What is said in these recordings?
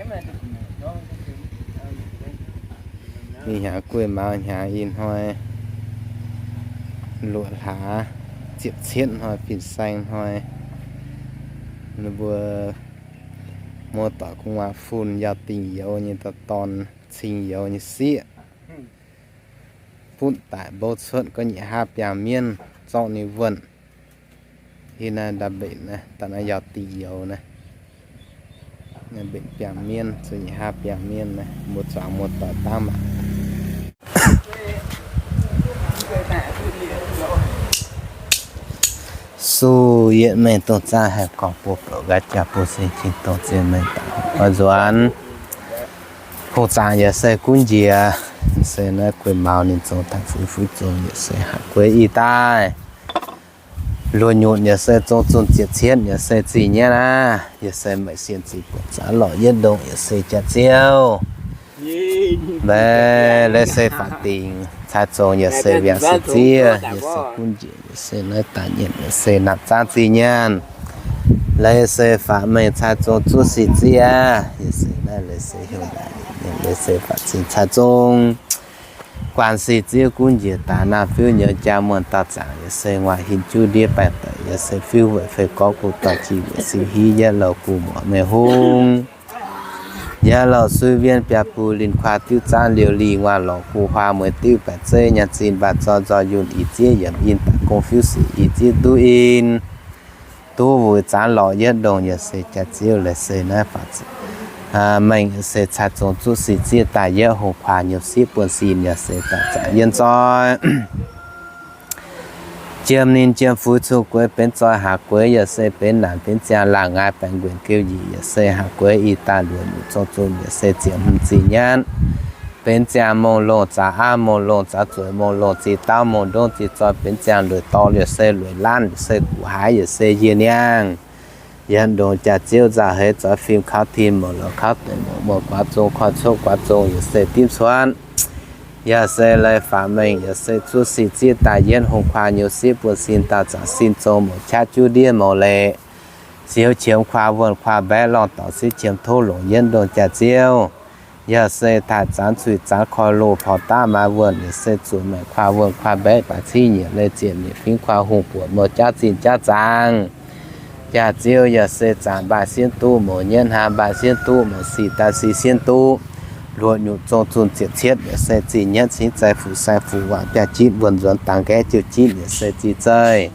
Ih hnyangx guei maux hnyangx ih hnoi luoqc hlaax ziepc cietv hnoi fin-saeng hnoi, ninh mbuo muoz-doic gu'nguaaz fun yauh dingh youz nyei dorn, cing youz nyei sieqv, butv daic mbouv cuotv gorngv nyic hlaav biangh mienv zorqv ninh wuonh. Ih naaiv ndau mbenc naaiv, da'naaiv yauh dingh youz naaiv. Mbenc biangh mienv, zuqc nyic hlaav biangh mienv naaiv, mbuo zuangx muoz-doic daav maah. Suv yietv mengh dongh zaangv haih gorngv bun bouc nqaai jaax bun seng cing dongh zien mengh daaih oix nzuonx. Hungh zaangc yaac se gunv njiec, se naaiv guei maux ninh zong taux fuix fuix zong yaac se haiz guei ih daaih. Luoqc nyutc yaac se zong zunh ziepc cietv yaac se zingh nyaiv aqv. Yaac se meih sienh zingh buonc zaanv lorqc yietv ndongc yaac se jaax-ziouv. Mbaeqc leiz se faatv dingc cai zong yaac se wiangx se zieqv, yaac se gunv njiec yaac se naaiv daaih nyienc yaac se naapv zaangv zingh nyaanh. Leiz se faatv mengh cai zong zuqv sic zieqv, yaac se naaiv leiz se heuc nyanc leiz se faatv zingh cai zong. Guanh sic zieqv gunv njiec daaih naaiv fiuv nyouz jaa muonh dauh zaangc yaac se nguaaic hin juv ndiev baengh daic yaac se fiuv weic fei gorngv gu dorh jiex weic sic hiv yietv louh gu muoc meih hungh. Yietv louh suiv wien biaa bun linh kuaah diuv zaanv liouh lih nguaah lorngc gu huaa mueiz diuv baeqc zeiv nyaanh zinh mbaah zoi nzoih yunh ih zieqv yiemc in daaih gong fiuv sic ih zieqv duqv in. Duqv wuic zaanv lorqc yietv ndongc yaac se jaax-ziouv leiz se naaiv faatv mengh yaac se cai zong zuqv sic zieqv daaih yietv hungh kuaah nyouz sieqv buonv sin yaac se daaih zaangc yienh zoi. Jiem ninh jiem fuix cun gueix benx zoi haaix gueix yaac se benx naanc benx ziangh laangc ngaai baengc nquenc geu nyic yaac se haaix gueix ih daaih luoqc nyutc zong zunh yaac se ziepc hmz zingh nyatv. Benx ziangh mongh longh zaax aav mongh longh zaax zueiz mongh longh zingh dauh mongh ndongv zingh zoi benx ziangh lueic dorngx yaac se lueic laanh yaac se guqc haaix yaac se yie niangh. Yietv ndongc jaax-ziouv nzauh heix zoix fim kauv tin mouc lorz kauv deix mouc muoz guaax zong koi cuotv guaax zong yaac se dimv cuotv. Yaac se leiz faatv mengh yaac se zuqv sic zieqv daaih yietv hungh kuaah nyouz sieqv buonv sin dauh zaangc sin zong mouc qaqv juv ndiev mouc leic. Siou qiemx kuaah wuonh kuaah mbaeqv lorngh dorngc sieqv qiemx tov longc yietv ndongc jaax-ziouv. Yaac se taaih zanx cuiv zanx koi loz porc daav maaz wuonh yaac se zuqc maengc kuaah wuonh kuaah mbaeqv baaix cingv nyiec leiz ziepc nyeic fingx kuaah hungh buoqc mouh jaav zinh jaav zaangc. Jaax-ziouv yaac se zaangc mbaanh sieqv duqv mouc nyetv hnaa mbaanh sieqv duqv mouc sic daaih sic sieqv duqv. Luoqc nyutc zong zunh ziepc cietv yaac se zingh nyatv cingv zaih fuqv sai fuqv waac biaav-jitv wuonh nzuonx dangx nqaeqv jiouv-jitv yaac se zingh zeih.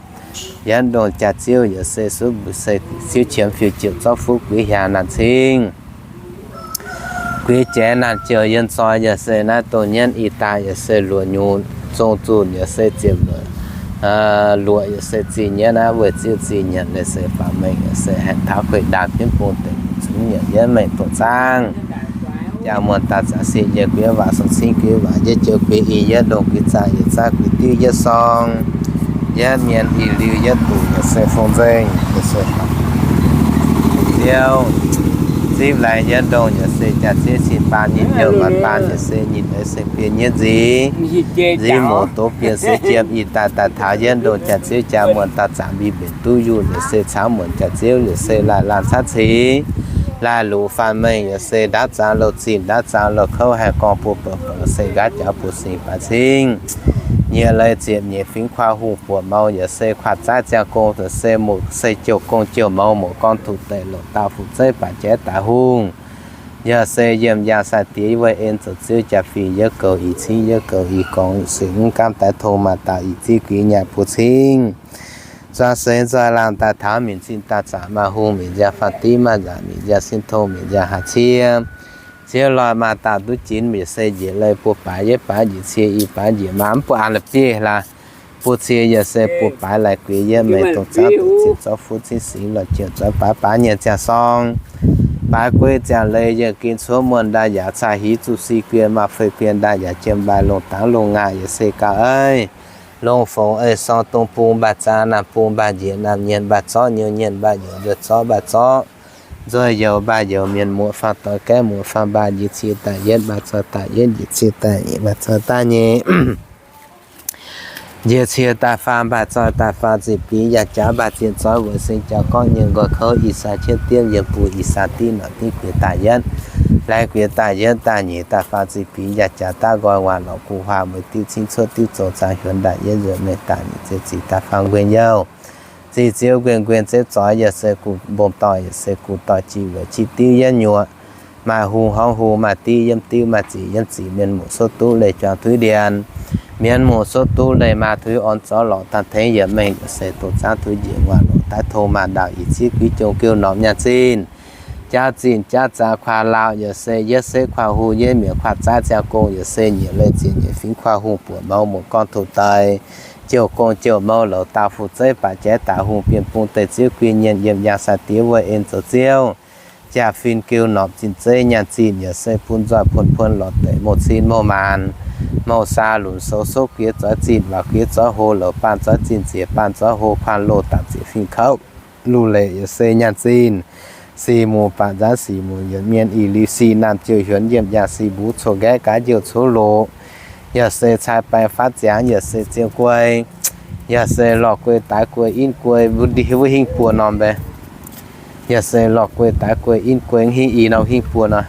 Yietv ndongc jaax-ziouv yaac se suv mbuo se siouv qiemx fiuv jiouc zorqv fuqv guix hiaangx naanc cingv. Guix jaaix naanc jouh yienh zoi yaac se naaiv dongh nyatv ih daaih yaac se luoqc nyutc zong zunh yaac se ziepc luoqc, luoqc yaac se zingh nyatv naaiv weic ziouv zingh nyanc leiz se faatv mengh yaac se haengh taux kueih ndaangc jienv bung deic zungv nyanc yietv mengh doqc zaangv. Jaa muonh daaih zaqc siec njiec guix waac song cingv guix waac njiec jouh guix i yietv ndongc guix zaangv yietc zaangv guix diuv yietv sorng. Yietv mienh i liuz yietv duqv yaac se fong nzengc yaac se ziouv. Zipv laengz yietv ndongc yaac se jaax-ziouv cin baan nyei hnyouv maanc baan yaac se nyinh eix se bienh nyei nziv. Nziv moc doz bienh se jiem ih daaih daaih taux yietv ndongc jaax-ziouv jaa muonh dauh zaangc mbiv mbenc duqv yunh yaac se caux muonc jaax-ziouv yaac se laih laanh caqv cingx. Laih luqc faanh mengh yaac se ndaauv zaangv louh zinh ndaauv zaangv louh kouv haih gorngv bun bouc bouc se nqaatv jaax bun singx baaix cingv. Nyiec leiz ziepc nyeic fingx kuaah hungh buoqc mouz yaac se kuaah zaaiv ziangh gong yaac se muoc se jouh gong jouh mouz mouz gorngv tuc deic longc daauh fu'zeiv baac jaaix daaih hungh. Yaac se yiem yaangh sai-diex weic en zoux ziouv jaa-fingx yietv goux i cingv yietv goux i gorngx se mv gaamv daix tong maaih daauh i zieqv guix nyaah bun cingv. Zuangx seix nzoih laangh daaih taux minc zinh daaih zaangc maaih hungh minc nziaah faanh div maaih nzaangc minc nziaah sin tong minc nziaah haaix cie. Ziouv loih maaih daauh duqv jinx yaac se njiec leiz buo baaix yietv baaix njiec cie i baaix njiec maa mv buo an la'bieiv hlaax. Buo cie yaac se buo baaix laih guix yietv mengh dongh zaangv deix zieqc zorqv fuqv cingv singx lorh jiex zorqv baaix baaix nyei ziangh sorng. Baaix gueiv ziangh leiz yienh gen cuotv muonh ndaaih yaac caa hiv zuqc si guen maaih fei guen ndaaih yaac jiem mbaaih longh dangx longh ngaah yaac se gauh eiv. Longh fongc ei sorng dong bung mbaaih zaa naamh bung mbaaih njiec naamh nyienx mbaaih zorqv nyiu nyienx mbaaih nyiec nzueic zorqv mbaaih zorqv. Nzueic youz mbaaih youz mienh muoqc faanh doix gaeqv muoqc faanh mbaaih njiec cie daaih yietv mbaaih zoi daaih yietv njiec cie daaih nyic mbaaih zoi daaih nyeic. Njiec cie daaih faam mbaih zoih daaih faam zinh binx yaac jaax mbaih zinh zoih weic seng jaax gorngv nyei nqoi kouv ih sai qiemv diemv yiem buo ih sai div norqc div guiex daaih yietv, laengz guiex daaih yietv daaih nyeic daaih faam zinh binx yaac jaax daaih nqoi waac lorqc guv huaah mueiz diuv cingv cuotv diuv zoux zaang hiuonx daaih yietv nzuonx mengh daaih nyeic zeix zinh daaih faam nquin youh. Zinh ziouv nquin nquin zeiv zoix yaac se guv mbong doic yaac se guv doic jiex weic qiex diuv yietv nyuoqc. Maaih hungh horngv hungh, maaih diuv yiem diuv, maaih ziqc yiem ziqc, mienh muoz suotv duqv leih juang tuix ndienx. Mienh muoz suotv duqv leih maa tuix orn zorqv lorqc daaih tengx yietc mengh yaac se dongh zaangv tuix njiec nguaaic lorqc daaih tong maaih ndaauh ih zieqv guiv jong gouv norm nyaanh zinh. Jaav zinh jaav zaax kuaah lauh yaac se yietv setv kuaah hungh, yietv mietc kuaah zaaiv ziangh gong yaac se nyeic leiz ziepc nyeic fingx kuaah hungh buoqc mouz muoz gorn tuc deix, jouh gong jouh mouz louz daauh fu zeiv baac jaaix daaih hungh bienh bung deix ziouv guin nyienh yiem yangh sai diex wuov en zoux ziouv. Jaa-fin geu norpc zinh zeiv nyaanh zinh yaac se bun nzoih puon puon lorz deix mouh cin mouh maanc, mouh saa lunc sou sov guiex zoix zinh waac guiex zoix hlo louz baanh zoix zinh ziex baanh zoix hlo kuaanh loh dapc ziex fingx kouv. Luv leic yaac se nyaanh zinh. Sic muc baac nzaanv sic muc yietc mienh ih liuz sic naamh jouh hiuonx yiem yangh sic mbuv coqv nqaeqv gaax jouh coqv loqc. Yaac se cai baeng faatv ziangx yaac se ziouh guei. Yaac se lorh guei daix guei inv guei wuov hingv buo norm mbe. Yaac se lorh guei daix guei inv guei hingv i norm hingv buo nor.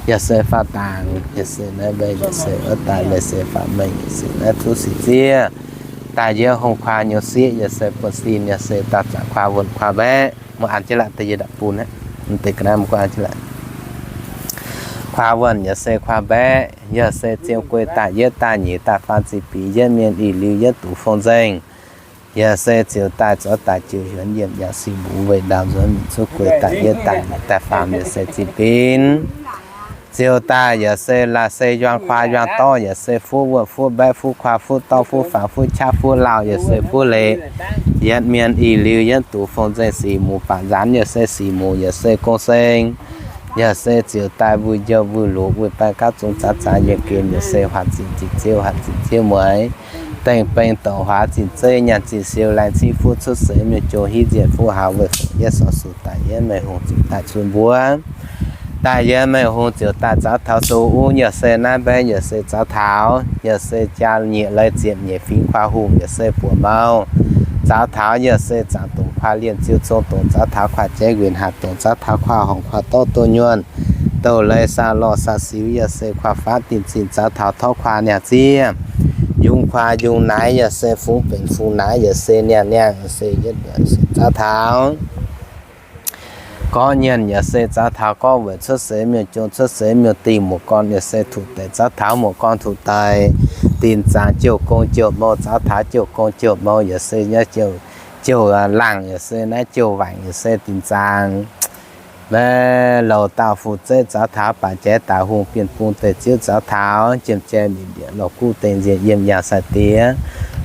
Yaac se faah dangc, yaac se naaiv mbe, yaac se wuov daaih leiz se faah mengh, yaac se naaiv zuqv sic ziev. Daaih yie hungh kuaah nyouz sieqv, yaac se buonv-sin, yaac se daaih zanc kuaah wuonh kuaah mbaeqc. Muoz an jienv laaih deix yie ndapv bun aqv. Deix ga'naaiv mv guaah jienv laaih. Kuaah wuonh yaac se kuaah mbaeqc, yaac se ziouh guei daaih yietv daaih nyeic daaih faam zinh binx yietv mienh ih liuz yietv dux fong nzengc. Yaac se ziouc daaih zoux daaih jiu hiuonx yiem yaac sic mbuv weih ndaauv nzuonx mingh zuqv guei daaih yietv daaih nyeic daaih faam yaac se zinh binx. Ziouh daaih yaac se laaix se yuang kuaah yuang dorv, yaac se fuqv wuonh fuqv mbaeqv fuqv kuaah fuqv dorv fuqv faam fuqv qaqv fuqv lauh, yaac se fuqv leiz. Yietv mienh ih liuz yietv dux fong nzengc sic muc baac nzaanx, yaac se sic muc, yaac se gong seng. Yaac se ziouc daaih wuic njouh wuic luqc wuic baeng gapv zungv zaax zaax yiem gen, yaac se huaatc zinh zinh ziouv huaatc zinh ziouv mueiz. Dengh beng douc huaax zinh zeiv nyaanh zinh siou laengz cingv fuqv cuotv seix miuc-jong hiv nzienh fuqv haaix weic fongc yietv sorc sux daaih yietv mengh hungh ziouc daaih cun mbuov. Daaih yietv mengh hungh ziouc daaih zaux taux sou uv, yaac se naaiv mbaeqv yaac se zaux taux, yaac se jaa nyeic leiz ziepc nyeic fingx kuaah hungh, yaac se buoqc mouz. Zaux taux yaac se zaangc dongc kuaah lienh ziouc zong dongc zaux taux kuaah jeiv nquinc hatc dongc zaux taux kuaah horngc kuaah dorv doh nyuonh, douh leiz saa lorh saa siux, yaac se kuaah faatv dinh zinh zaux taux torv kuaah niaa ziev, yungz kuaah yungz naaiv, yaac se fungx benx fungx naaiv, yaac se niaa niangh, yaac se yietv nduoqc se zaux taux. Gorqv nyienh yaac se zaux taux gorqv weic cuotv seix miuc-jong cuotv seix miuc-dingh muoc-gorn, yaac se tuqc deix zaux taux muoc-gorn tuqc deix. Dinh zaangc jouh gong jouh mouz zaux taux jouh gong jouh mouz, yaac se naaiv jouh laangh, yaac se naaiv jouh waanc, yaac se dinh zaangc. Maiv louc dauh fu zeiv zaux taux baac jaaix daaih hungh bienh bung deix ziouv zaux taux jiem jai mbic mbiec lorh guv deix nziex yiem yangh sai-diex.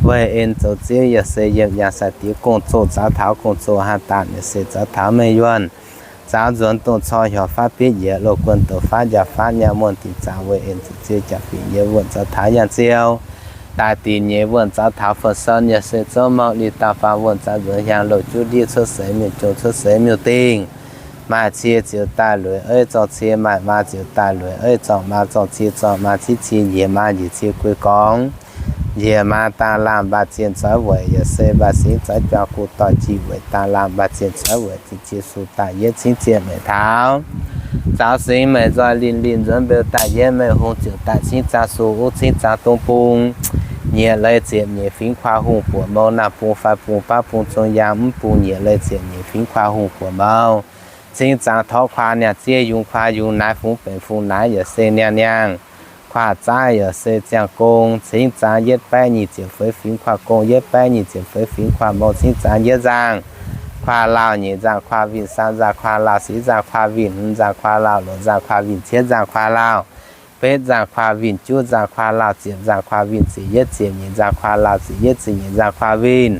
Weih en zoux ziouv yaac se yiem yangh sai-diex gong-zoh zaux taux gong-zoh haa daanh, yaac se zaux taux mengh yuonh. Zaux nzuonx dongh cor hiuoc faatv bieiv yiez loz guon douc faatv njaaux faatv nyaanh muonh dinh zaangc weih en zoux ziouv jaa-fingx nyei wuonh zaux taux yangh ziou. Daaih dinh nyei wuonh zaux taux fun-son, yaac se zouv mouh li dauh faam wuonh zaux nzuonx hiaang louh juv ndiev cuotv seix miuc-jong cuotv seix miuc-dingh. Maaih cie ziouc daaih lueic eiv zorng cie, maaih maa ziouc daaih lueic eiv zorng maa, zorng cie zorng maa, cingv cie njiec maa, njiec cie guei gorngv. Njiec maa daanh laangh mbaah zienh zoix weic, yaac se mbaah singv zoix juang guv doix jiex weic daanh laangh mbaah zienh zoix weic zinh cie sux daaih yietv cingv zienh meic taux. Zaux singx meic nzoih linh linh nzuonx mbeu daaih yietv mengh hungh ziouc daaih cingv zaang sux uv cingv zaang dong bung. Nyeic leiz ziepc nyeic fingx kuaah hungh buoqc mouz, naamh bung fai bung baav bung zong yaang mv bung nyeic leiz ziepc nyeic fingx kuaah hungh buoqc mouz. Cingv zaang torv kuaah niaa ziev, yungz kuaah yungz naaiv, fungx benx fungx naaiv, yaac se niaa niangh. Kuaah zaaiv yaac se ziangh gong, cingv zaang yietv baeqv nyic ziepc feix fingx kuaah gong, yietv baeqv nyic ziepc feix fingx kuaah mouz, cingv zaang yietv nzaangh. Kuaah lauh nyeic nzaangh kuaah winh, saam nzaangh kuaah lauh, sic nzaangh kuaah winh, hmz nzaangh kuaah lauh, luoqc nzaangh kuaah winh, cietv nzaangh kuaah lauh, betv nzaangh kuaah winh, juov nzaangh kuaah lauh, ziepc nzaangh kuaah winh, ziepc yietv ziepc nyeic nzaangh kuaah lauh, ziepc yietv ziepc nyeic nzaangh kuaah winh.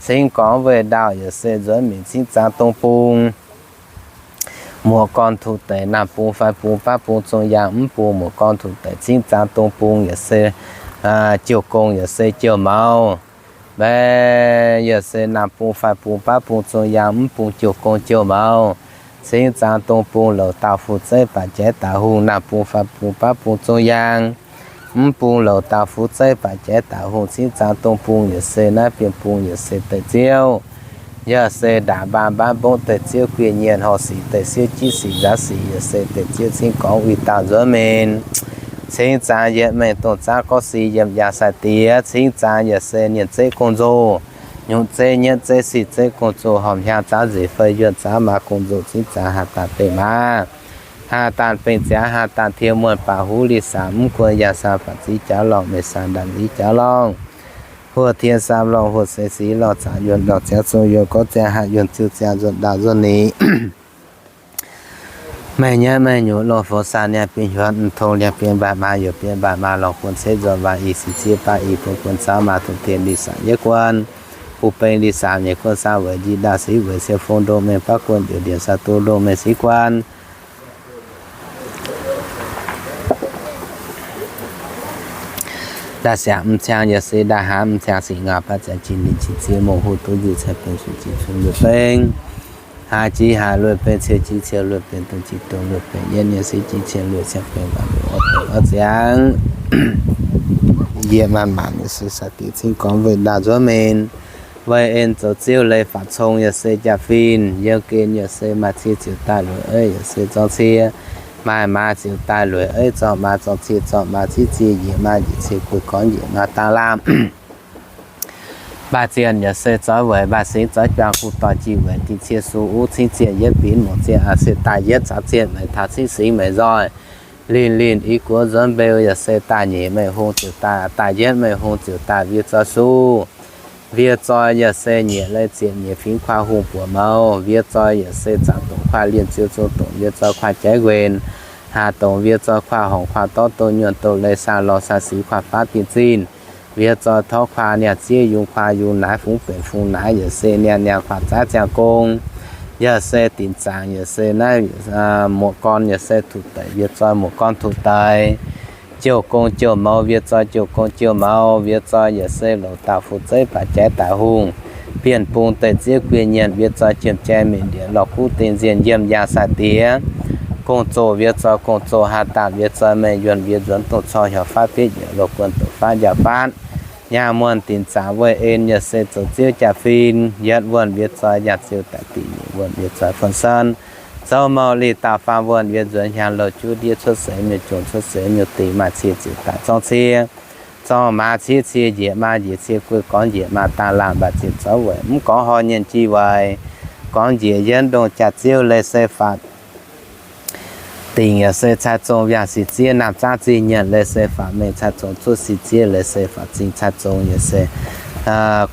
Cingv gorngv weih ndaauh yaac se nzuonx mingh cingv zaang dong bung. Muoz-gorn tuqv deix naamh bung fai bung baav bung zong yaang mv bung, muoz-gorn tuqv deix cingv zaang dong bung yaac se jouh gong yaac se jouh mouz. Maiv yaac se naamh bung fai bung baav bung zong yaang mv bung jouh gong jouh mouz. Cingv zaang dong bung louc dauh fu zeiv baac jaaix daaih hungh naamh bung fai bung baav bung zong yaang. Mv bung louz dauh fu'zeiv baac jaaix daaih hungh cingv zaang dongh bung yaac se naaiv bienh bung yaac se deic-ziouv. Yaac se ndaangc mbaam mbaamv mbongv deic-ziouv guieh nyienh horh sic deic-siouv jiv sic nzaaux sic yaac se deic-ziouv cingv gorngv uix dauh nzuonx mingh. Cingv zaang yietc mengh dongh zaangv gorngv si yiem yangh sai-diex, cingv zaang yaac se ninh zeiv gong-nzou, nyungc zeiv nyietv zeiv sic zeiv gong-zoh horpc hnyangx zaangv nzeic fei yuonh zaangv maa gong-nzou cingv zaang haah daanh bengh maa, haah daanh bengh ziangx haah daanh tien muonh baac huv li saam mv guon yangh saam faatv ziv jaav lorngh meix saam ndaatv ziv jaav lorngh, huoqv tien saam lorngh huoqv seix sic lorngh zaangc yuonh lorngh ziangx zong yuonh gorngv ziangx haah yuonh ziuh ziangx nzuonx ndaauh nzuonx nix. Meih nyatv meih nyutc longh fongx saah niaa bienh hiuonv, mv tong liangx bienh mbaatc maa, youc bienh mbaatc maa, lorngh guon ceix nzuonx waac i sic zieqv baav i bun guon zaauv maa, dongh tien li sac yietv guon, buv beng li saam nyeic guon saam weic njiec ndaauh siqv weic siou fong ndongh mengh baav guon njoux ndiev saah duqv ndongh mengh siqv guon. Ndaauh siangx mv ciangx yaac se ndaauh hnangv mv ciangx sic ngaauc baav ziangx jiex ninh jiex zieqv mongh huv duqv nzuih cai beng suiv jiex cun luoqc beng, haaix jiex haaix luoqc beng, ciou jiex ciou luoqc beng, dongh jiex dongh luoqc beng, yietv nyei siqv jiex cien luoqc ciangx beng, baac luoqc orv beng orv ziangx. Yie maanc maanc yaac se sai-diex cingv gorngv weic ndaauh nzuonx mingh. Weic en zoux ziouv leiz faatv cong yaac se jaa-fin, yiem gen yaac se maaih cie ziouc daaih lueic eiv yaac se zorng cie, maaih maa ziouc daaih lueic eiv zorng maa, zorng cie zorng maa, ciev cie njiec maa njiec cie, guei gorngv njiec maa daaih lamh. Mbaih zienh yaac se zoix weic, mbaih singx zoix juang, guv doic jiex weic, dingc cie su uv cingv zienh yietv binc mungc zienh aa se daaih yietv caux zienh meix taux cingv singx meix nzoih. Linh linh i guoqv nzuonx mbeu yaac se daaih nyeic meih hungh ziouc daaih, daaih yietv meih hungh ziouc daaih wie zoi su. Wie zoi yaac se nyeic leiz ziepc nyeic fingx kuaah hungh buoqc mouz. Wie zoi yaac se zaangc dongc kuaah lienh ziou zong dongc wie zoi kuaah jaiv nquenc, haaz dongc wie zoi kuaah horngc kuaah dorv dongh nyuonh dongh leiz saah lorh saah siux kuaah faatv dinh zinh. Wie zoi torv kuaah niaa ziev yungz kuaah yungz naaiv fungx benc fungx naaiv yaac se niaa niaa kuaah zaaiv ziangh gong. Yaac se dinc zaangc yaac se naaiv muoqc gorn yaac se tuqc deic, wie zoi muoqc gorn tuqc deic. Jouh gong jouh mouz, wie zoi jouh gong jouh mouz. Wie zoi yaac se louz dauh fu'zeiv baac jaaix daaih hungh, bienh bung deic-ziouv guieh nyienh. Wie zoi jiem jai mingh ndieqc lorh guv ding nzienh yiem yangh sai-diex. Gong-zoh wie zoi gong-zoh haah daanh, wie zoi meih yuonh wie nzuonx dongh corc hiaaux faatv bieiv njiec loz guon doqc faatv njaaux faatv. Nyaah muonh dinc zaangc weih en yaac se zoux ziouv jaa-fin. Yietv wuonh wie zoi nyaah ziouh daaih dingc, nyeic wuonh wie zoi fun-san. Zouv mouh li dauh faam wuonh wie nzuonx hnyangx louh juv ndiev cuotv seix miuc-jongc cuotv seix miuc-dingc maaih cie ziouc daaih zorng cie. Zorng maa ciev cie njiec maa njiec cie, guei gorngv njiec maa daaih laangh mbaih zienh zoux weic mv gorngv horh nyienh jih weic. Gorngv njiec yienv ndongh jaax ziouv leiz se faatv dingc yaac se cai zong, yangh sic ziev naamh zaangv zingh nyienh leiz se faatv mengh cai zong, zuov sic ziev leiz se faatv zingh cai zong yaac se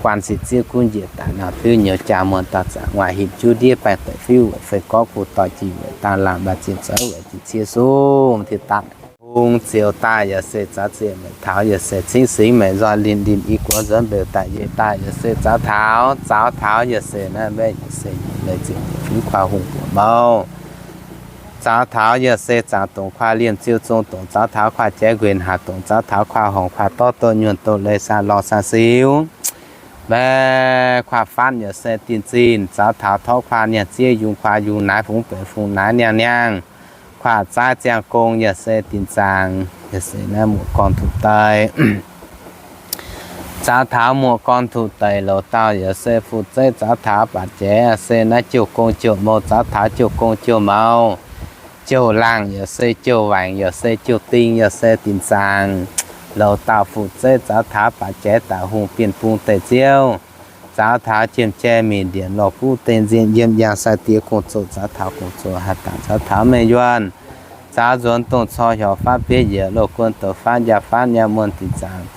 guanh sic ziev gunv njiec daaih naamh fiuv nyouz jaa muonh dauh zanc nguaaic hipc juv ndiev baengh deic fiuv weic fei gorngv guv doic jiex weic daaih laangh mbaih zienh zoux weic jiex cie sung ti daatv. Hungh ziouc daaih yaac se zaux zienh meic taux yaac se cingv singx meic nzoih linh linh i guoqv nzuonx mbeux daaih yie daaih yaac se zaux taux, zaux taux yaac se naaiv mbaeqv yaac se nyeic leiz ziepc nyeic fingx kuaah hungh buoqc mouz. Zaux taux yaac se zaangc dongc kuaah liemh ziouh zong dongc, zaux taux kuaah jaiv nquenc haaz dongc, zaux taux kuaah horngc kuaah dorv dongh nyuonh dongh leiz saah lorh saah siux. Mbaeqv kuaah faatv yaac se dinh zinh, zaux taux torv kuaah niaa ziev yungz kuaah yungz naaiv fungx benx fungx naaiv niangh niangh. Kuaah zaaiv ziangh gong yaac se dinc zaangc, yaac se naaiv muoqc gorn tuqc deix. Zaux taux muoqc gorn tuqc deix louz dauh yaac se fu'zeiv zaux taux baac jaaix se naaiv jouh gong jouh mouz, zaux taux jouh gong jouh mouz. Jouh laangh yaac se jouh waengc yaac se jouh ding yaac se dinc zaangc. Louz dauh fu'zeiv zaux taux baac jaaix daaih hungh bienh bung deic ziouv. Zaux taux jiem jai mingh ndienc lorh guv deix nzienh yiem yangh sai-diex gong-zoh, zaux taux gong-zoh haih dangc, zaux taux meih yuonh. Zaux nzuonx dongh cor hiauz faatv bieiv njiec loz guon douz faatv njaaux faatv nyaanh muonh dinc zaangc.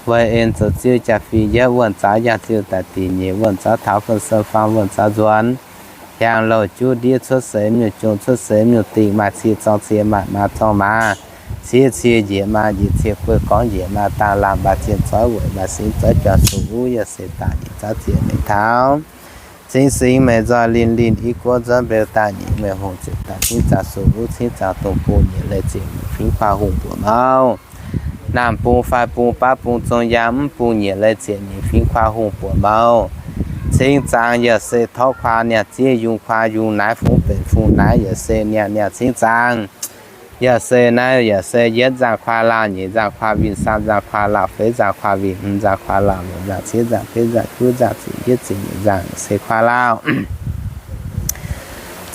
Weic en zoux ziouv jaa-fih yietv wuonh zaux yangh ziouh daaih dingc nyeic wuonh zaux taux fun-sen faam wuonh zaux nzuonx. Hiaangx louh juv ndiev cuotv seix miuc-jongc cuotv seix miuc-dingh maaih cie zorng cie maaih maa zorng maa. Ciev cie njiec maa njiec cie guei gorngv njiec maa daaih laangh mbaih zienh zoix weic maaih singx zoix juangc sung uv yaac se daaih nyeic zaux zienh meic taux. Cingx singx meic nzoih linh linh i guoqv nzuonx mbeux daaih nyeic meih hungh ziepc daaih cingv zaangc sung uv cingv zaangc dongh bung nyeic leiz ziepc nyeic fingx kuaah hungh buoqc mouz. Naamh bung fai bung baav bung zong yaac mv bung nyeic leiz ziepc nyeic fingx kuaah hungh buoqc mouz. Cingv zaangc yaac se torv kuaah niaa ziev yungz kuaah yungz naaiv fungx benx fungx naaiv yaac se niaa niaa cingv zaangc. Yaac se naaiv yaac se yietv nzangc kuaah lauh, nyeic nzangc kuaah winh, saam nzangc kuaah lauh, feix nzangc kuaah winh, hmz nzangc kuaah lauh, luoqc nzangc, cietv nzangc, betv nzangc, juov nzangc, zieqc nzangc, yietv zieqc, nyeic nzangc se kuaah lauh.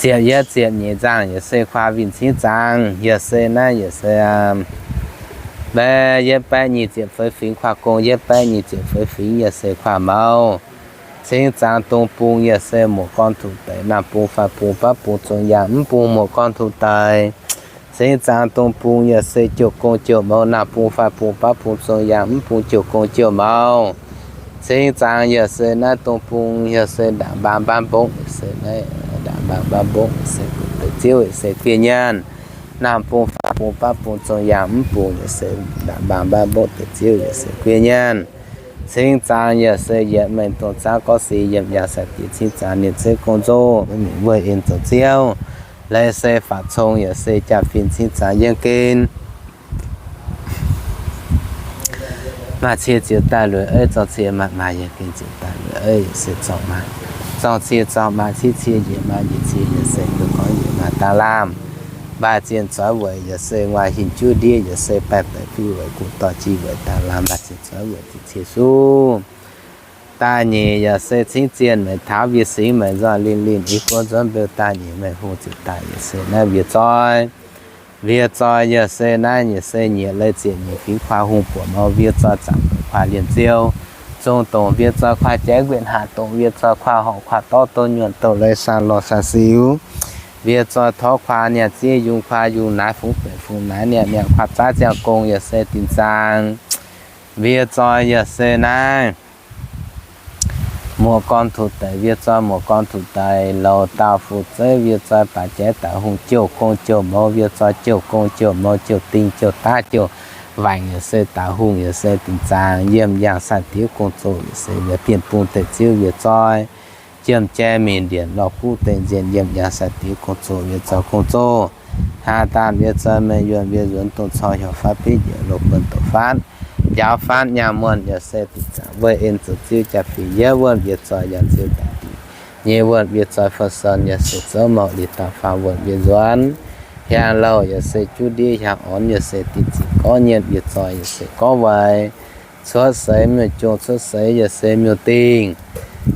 Ziepc yietv ziepc nyeic nzangc yaac se kuaah winh cingv zangc. Yaac se naaiv yaac se baeqv yietv baeqv nyic ziepc feix fingx kuaah gong, yietv baeqv nyic ziepc feix fingx yaac se kuaah mouh cingv zangc. Dong bung yaac se muoz-gorn tuc deix, naamh bung, faix bung, baav bung, zong yaangh, mv bung muoz-gorn tuc deix cingv zangc. Dong bung yaac se jouh gong jouh mouh, naamh bung, faix bung, baav bung, zong yaangh, mv bung jouh gong jouh mouh cingv zangc. Yaac se naaiv dong bung yaac se ndaangc mbaang mbaanv mbongv, yaac se naaiv ndaangc mbaang mbaanv mbongv yaac se deix ziouv yaac se guiqv nyaanh. Naamh bung, faix bung, baav bung, zong yaangh, mv bung yaac se ndaangc mbaang mbaanv mbongv deix ziouv yaac se guiqv nyaanh cingv zangc. Yaac se yietc mengh dongh zaangv gorngv si yiem yangh sai-diex cingv zangc, ninh zeiv gong nzou, mingh wuov en zoux ziouv. Leiz se faatv cong yaac se jaa-fin cingv zangc yiem gen. Maaih cie ziouc daaih lueic eiv, zorng cie maaih maa yiem gen ziouc daaih lueic eiv, yaac se zorng maa, zorng cie zorng maa, ciev cie njiec maa, njiec cie yaac se duqv gorngv njiec maa daaih lamh. Mbaih zienh zoix weic yaac se nguaaic hinc juv ndiev, yaac se baeqc baeqc fiuv weic gu'dorh jiex weic daaih lamh. Mbaih zienh zoix weic zienh cie suv. Daaih nyeic yaac se cingv zienh meic taux, wie singx meic nzoih linh linh, i guoqv nzuonx mbeu daaih nyeic mengh hungh ziouc daaih yaac se naaiv wie zoi. Wie zoi yaac se naaiv yaac se nyiec leiz ziepc nyeic fingx kuaah hungh buoqc mouh, wie zoi zaangc dongc kuaah liemh ziou, zong dongc wie zoi kuaah jaiv nquenc, hatc dongc wie zoi kuaah horngc kuaah dorv, doh nyuonh doh leiz, saah lorh saah siux, wie zoi torv kuaah niaa ziev, yungz kuaah yungz naaiv, fungx benc fungx naaiv, niaa niangh kuaah zaaiv ziangh gong yaac se dinc zaangc. Wie zoi yaac se naaiv muoz-gorn tuc deix, wie zoi muoz-gorn tuc deix, louz dauh fu'zeiv, wie zoi baac jaiv daaih hungh, jouh gong jouh mouh, wie zoi jouh gong jouh mouh, jouh ding jouh daav jouh waengc yaac se daaih hungh yaac se dinc zaangc. Yiem yangh sai-diex gong-zoh yaac se yaac bienh bung deix ziouv wie zoi. Jiem jai mingh ndienc lorh guv deix nzienh, yiem yangh sai-diex gong-zoh wie zoi gong-zoh. Haa daanh wie zoi mengh yuonh, wie nzuonx dongh cor hiaaux faatv bitv njiec loz buonc doqc faatv, njaaux faatv nyaanh muonh yaac se dinc zaangc. Wuov en zoux ziouv jaa-fin yietv wuonh wie zoi yangh ziouv daaih dingc, nyei wuonh wie zoi fun-son yaac se zouv mouc liuz daaih faam wuonh wie nzuonx. Hiaang louh yaac se juv ndiev, hiaang orn yaac se dinc ziqc, gorngv nyienh wie zoi yaac se gorngv weic. Cuotv seix miuc-jong, cuotv seix yaac se miuc-dingh.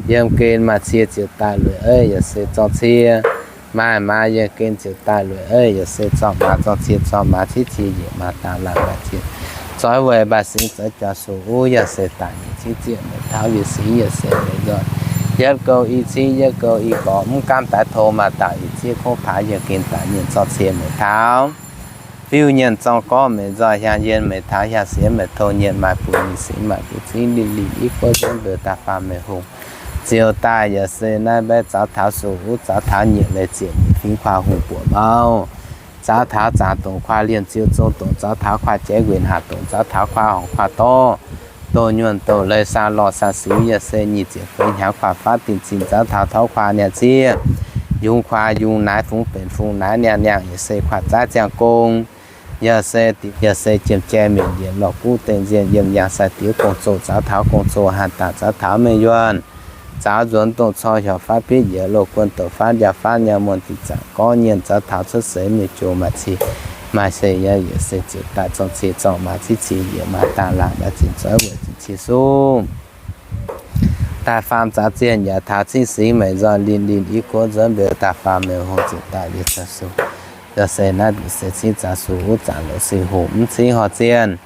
Yiem gen maaih cie ziouc daaih lueic eiv yaac se zorng cie. Maaih maa yiem gen ziouc daaih lueic eiv yaac se zorng maa, zorng cie zorng maa, ciev cie njiec maa daaih lamh, maaih cie zoix weic mbaaih singx zoux jaax sux uv yaac se daaih nyeic cingv zienh meic taux, wie singx yaac se meic nzoih yietv gouh i cingv yietv gouh i gorx, mv gaamv daix tong maaih dauh i ciev kouv paax yiem gen daaih nyienh zorng cie meic taux. Fiuv nyienh zorng gorngv meic nzoih hiaang yien meic taux, hiaang sienx meic tong nyienh maaih buoz mingh singx maaih buoz cingv, linh linh i guoqv nzuonx mbeu daaih faam mengh hungh ziouc daaih yaac se naaiv mbaeqv zaux taux sux uv, zaux taux nyieqc leiz ziepc nyeic fingx kuaah hungh buoqc mouh, zaux taux zaangc dongc kuaah liemh ziou, zong dongc zaux taux kuaah jaiv nquenc, hatc dongc zaux taux kuaah horngc kuaah dorv, doh nyuonh doh leiz, saah lorh saah siux yaac se nyic ziepc feix hnyangx kuaah faatv dinc zinh, zaux taux torv kuaah niaa ziev, yungz kuaah yungz naaiv, fungx benc fungx naaiv, niaa niangh yaac se kuaah zaaiv ziangh gong, yaac se, yaac se jiem jai mingh ndienc lorh guv deix nzienh, yiem yangh sai-diex gong-zoh, zaux taux gong-zoh, haanh daanh zaux taux mengh yuonh, zaux nzuonx dongh cor hiaaux faatv bitv njiec loz buonc doqc faatv, njaaux faatv nyaanh muonh dinc zaangc, gorngv nyienh zaux taux cuotv seix miuc-jong, maaih cie maaih seix yaac se ziouc daaih zorng cie zorng maa, ciev cie njiec maa daaih lamh, maaih zinh zoix weic zinh cie sung. Daaih faam zaux zienh yaac taux cingv singx meic nzoih linh linh i guoqv nzuonx mbeu daaih faam mengh hungh ziouc daaih liuz zaux sux. Yaac se naaiv se cingv zaux sux uv zaangc loz sing hungh mv cingv horh zienh.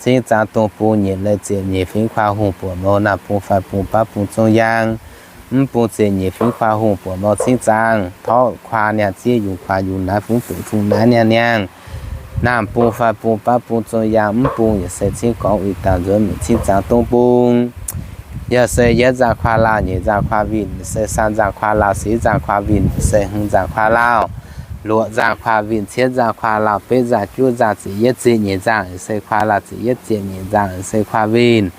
Cingv zaangc dong bung nyeic leiz ziepc nyeic fingx kuaah hungh buoqc mouh, naamh bung faix bung baav bung zong yaang, mv bung ziepc nyeic fingx kuaah hungh buoqc mouh cingv zaangc, torv kuaah niaa ziev, yungz kuaah yungz naaiv, fungx benc fungx naaiv, niaa niangh, naamh bung faix bung baav bung zong yaang, mv bung yaac se cingv gorngv uix dauh nzuonx mingh cingv zaangc dong bung. Yaac se yietv nzangc kuaah lauh, nyeic nzangc kuaah winh, se saam nzangc kuaah lauh, six nzangc kuaah winh, se hmz nzangc kuaah lauh, luoqc nzangc kuaah winh, cietv nzangc kuaah lauh, betv nzangc juov nzangc ziepc yietv ziepc nyeic nzangc, se kuaah lauh ziepc yietv ziepc nyeic nzangc, se kuaah winh.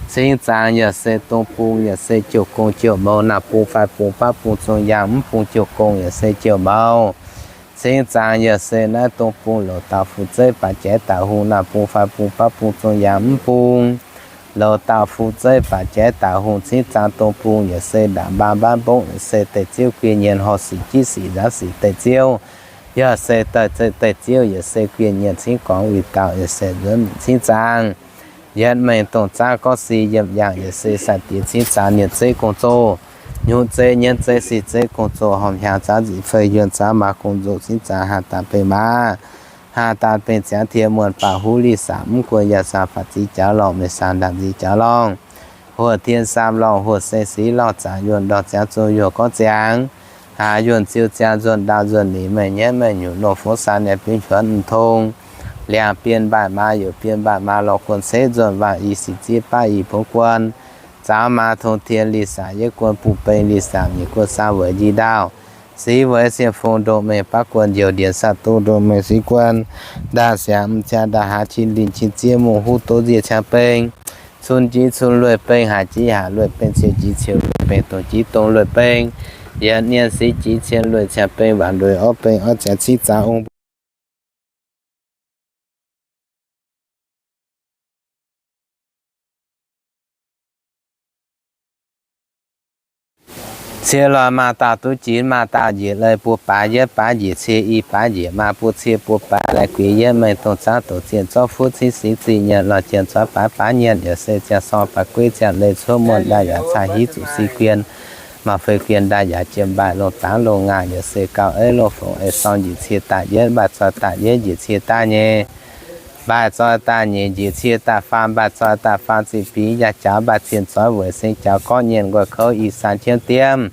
Cingv zaangc yaac se dong bung yaac se jouh gong jouh mouh, naamh bung faix bung baav bung zong yaang, mv bung jouh gong yaac se jouh mouh. Cingv zaangc yaac se naaiv dong bung loz dauh fu'zeiv baac jaiv daaih hungh, naamh bung faix bung baav bung zong yaang, mv bung loz dauh fu'zeiv baac jaiv daaih hungh. Cingv zaangc dong bung yaac se ndaangc mbaang mbaanv mbongv, yaac se deix ziouv guiv nyienx, horh sic jiv sic nzaanx sic deix ziouv. Yaac se daaih zeiv daaih ziouv, yaac se guienh nyienc cingv gorngv wuic dauh, yaac se nzuonx cingv zaang. Yietv mengh dongh zaav gorngv si yiem yangh, yaac se sai-diex cingv zaang nyienc zeiv gong-zoh, nyutc zeiv nyienv zeiv si zeiv gong-zoh, horngh hnyangx zaav nzic fei yuonh zaav maa gong-zoh cingv zaang haa daaih bengh maa, haa daaih bengh ziangx tie muonh baac huv li saac mv guon yaac saang faatv zic jaux lorngh, meih saang ndaangc nzic jaux lorngh. Huoqv tien saam lorngh, huoqv se siv lorngh, zaangc yuonh ndorh ziangx zong yuoqv gorngv ziangx, haax yuonh ziu ziangx nzuonx ndaauv nzuonx ningc, meih nyienv meih nyutc longh fongv saang niaa biuv nquonx mv tong. Liangc bienh mbaatc maa, youc bienh mbaatc maa lorh guon ceix nzuonx waangc i sic ziev baav i bungx guon. Zaaux maa tong tien li saac yietv guon buv beng li saac nyic guon saang weic njiec ndaauv. Siv weic sienx fong ndongc mengh baav guon njoux ndienx saah dongh ndongc mengh siv guon. Ndaah siangx m'jaa ndaah haaz qin linh qin ziev mungh huv doz nzie ciang beng. Cun jiv cun lueic beng, haaix jiv haaix lueic beng, ciex jiv ciex lueic beng, dongh jiv dongh lueic beng. Yietc nyienz siv jiv cien lueic ciang beng, waanc lueic orv beng orv ziangx cingv zaang ong Cie lorh maaz dauh duqv jiex maaz dauh njiec leiz buo baav yietv baav njiec cie i baav njiec maaz buo cie buo baav lai guiex yietv mengh dongh zaangv doqc zienh zorqv fuqv cingv singx zingh nyanc lorh jienh zorqv baav baav nyanc yaac se ziangh sorng baav gueiv ziangh leiz cuotv muonh ndaaih yaac caa hiv zuqc si guien, maaih fei guien ndaaih yaac jiem mbaaih longh dangv longh ngaanh yaac se gauh eiv longh fongc ei sorng njiec cie daaih yietv mbaaih zoi daaih yietv njiec cie daaih nyei. Mbaaih zoi daaih nyeic njiec cie daaih faam, mbaaih zoi daaih faam ziqc fingx yaac jaux, mbaaih zienh zoix weic seng jaux gorqv nyienh nqoi kouv i saan jienv diemv.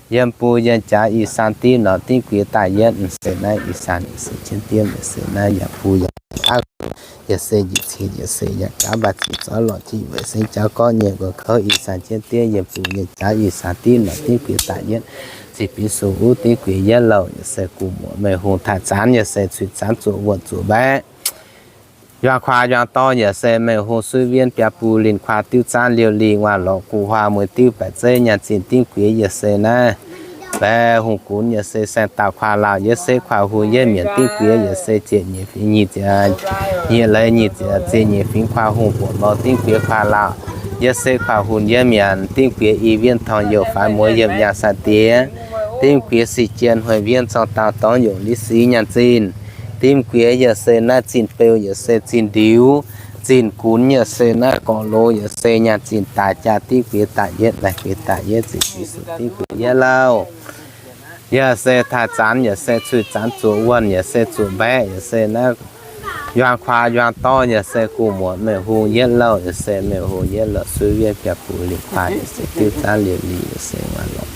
Yiem buo yienh jaax i saan div norqc dimv guiex daaih yietv, se naaiv i saan se jienv diemv, se naaiv yaac buo yaac aav, yaac se njiec cie yaac se yaac jaux, mbaaih zienh zoix lorqc jiex weic seng jaux gorqv nyienh nqoi kouv i saan jienv diemv. Yiem buo yienh jaax i saan div norqc dimv guiex daaih yietv, ziqc biux sux uv dimv guiex yietv louh, yaac se gu'muoc meih hungh taaih zaanv, yaac se cuiv zaanv zuoqc wuonh zuoqc mbaeqc. Yuang kuaaz yuang dorn yaac se meih hungh suiv wien biaa bung linh kuaaz diuv zaanv liouh lih nguaaz lorqc guv huaang mueiz diuv baeqc zeiv nyaanh zinh dimv guiex yaac se naaiv. Baeqc hungh gunx yaac se saeng dauh kuaaz laauh yietv setv kuaaz hungh yietv mienc dimv guiex yaac se ziepc nyeic fingx nyic ziepc, nyic leiz nyic ziepc, ziepc nyeic fingx kuaaz hungh buoqc mou dimv guiex kuaaz laauh yietv setv kuaaz hungh yietv mienc dimv guiex i wienh torngx youc faix mueiz yiemh nyaanh sai-diex dimv guiex sic jien hueic wienh zorng dauh dorngx youc li sic nyaanh zinh dimv guiex yaac se naaiv zinh beu yaac se zinh ndiux, zinh gunx yaac se naaiv gorqv-loz yaac se nyaanh zinh daaih jaa dimv guiex daaih yietv, laih guiex daaih yietv, ziqc guiex suqc dimv guiex yietv louh. Yaac se taaih zaanv yaac se cuiv zaanv zuoqc wuonh yaac se zuoqc mbaeqc yaac se naaiv yuang kuaaz yuang dorn yaac se gu'muoc meih hungh yietv louh yaac se meih hungh yietv louh suiv wienh biaa bung linh kuaaz yaac se diuv zaanv liouh lih yaac se nguaaz lorqc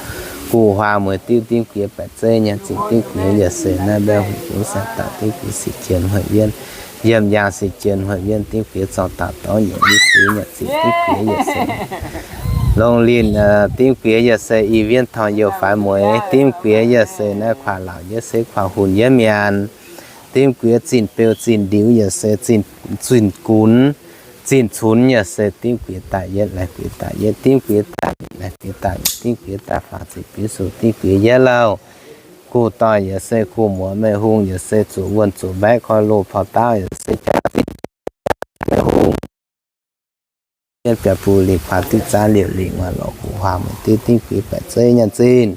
guv huaang mueiz diuv dimv guiex baeqc zeiv nyaanh zinh dimv guiex yaac se naaiv mbaeqc hungh gunx saeng dauh dimv guiex sic jien hueic wienh yiemh nyaanh sic jien hueic wienh dimv guiex zorng dauh dorngx youc li sic nyaanh zinh dimv guiex yaac se longh linh dimv guiex yaac se i wienh torngx youc faix mueiz dimv guiex yaac se naaiv kuaaz laauh yietv setv kuaaz hungh yietv mienc dimv guiex zinh beu zinh ndiux yaac se zinh gunx, zinh cunx yaac se dimv guiex daaih yietv, laih guiex daaih yietv, dimv guiex daaih, laih guiex daaih, dimv guiex daaih faam, ziqc guiex suqc dimv guiex yietv louh. Guv doic yaac se gu'muoc meih hungh yaac se zuqc wuonh zuqc mbaeqc koi loz porv daauv yaac se jaa dimv guiex hungh yietv biaa bung linh kuaaz diuv zaanv liouh lih nguaaz lorqc guv huaang mueiz diuv dimv guiex baeqc zeiv nyaanh zinh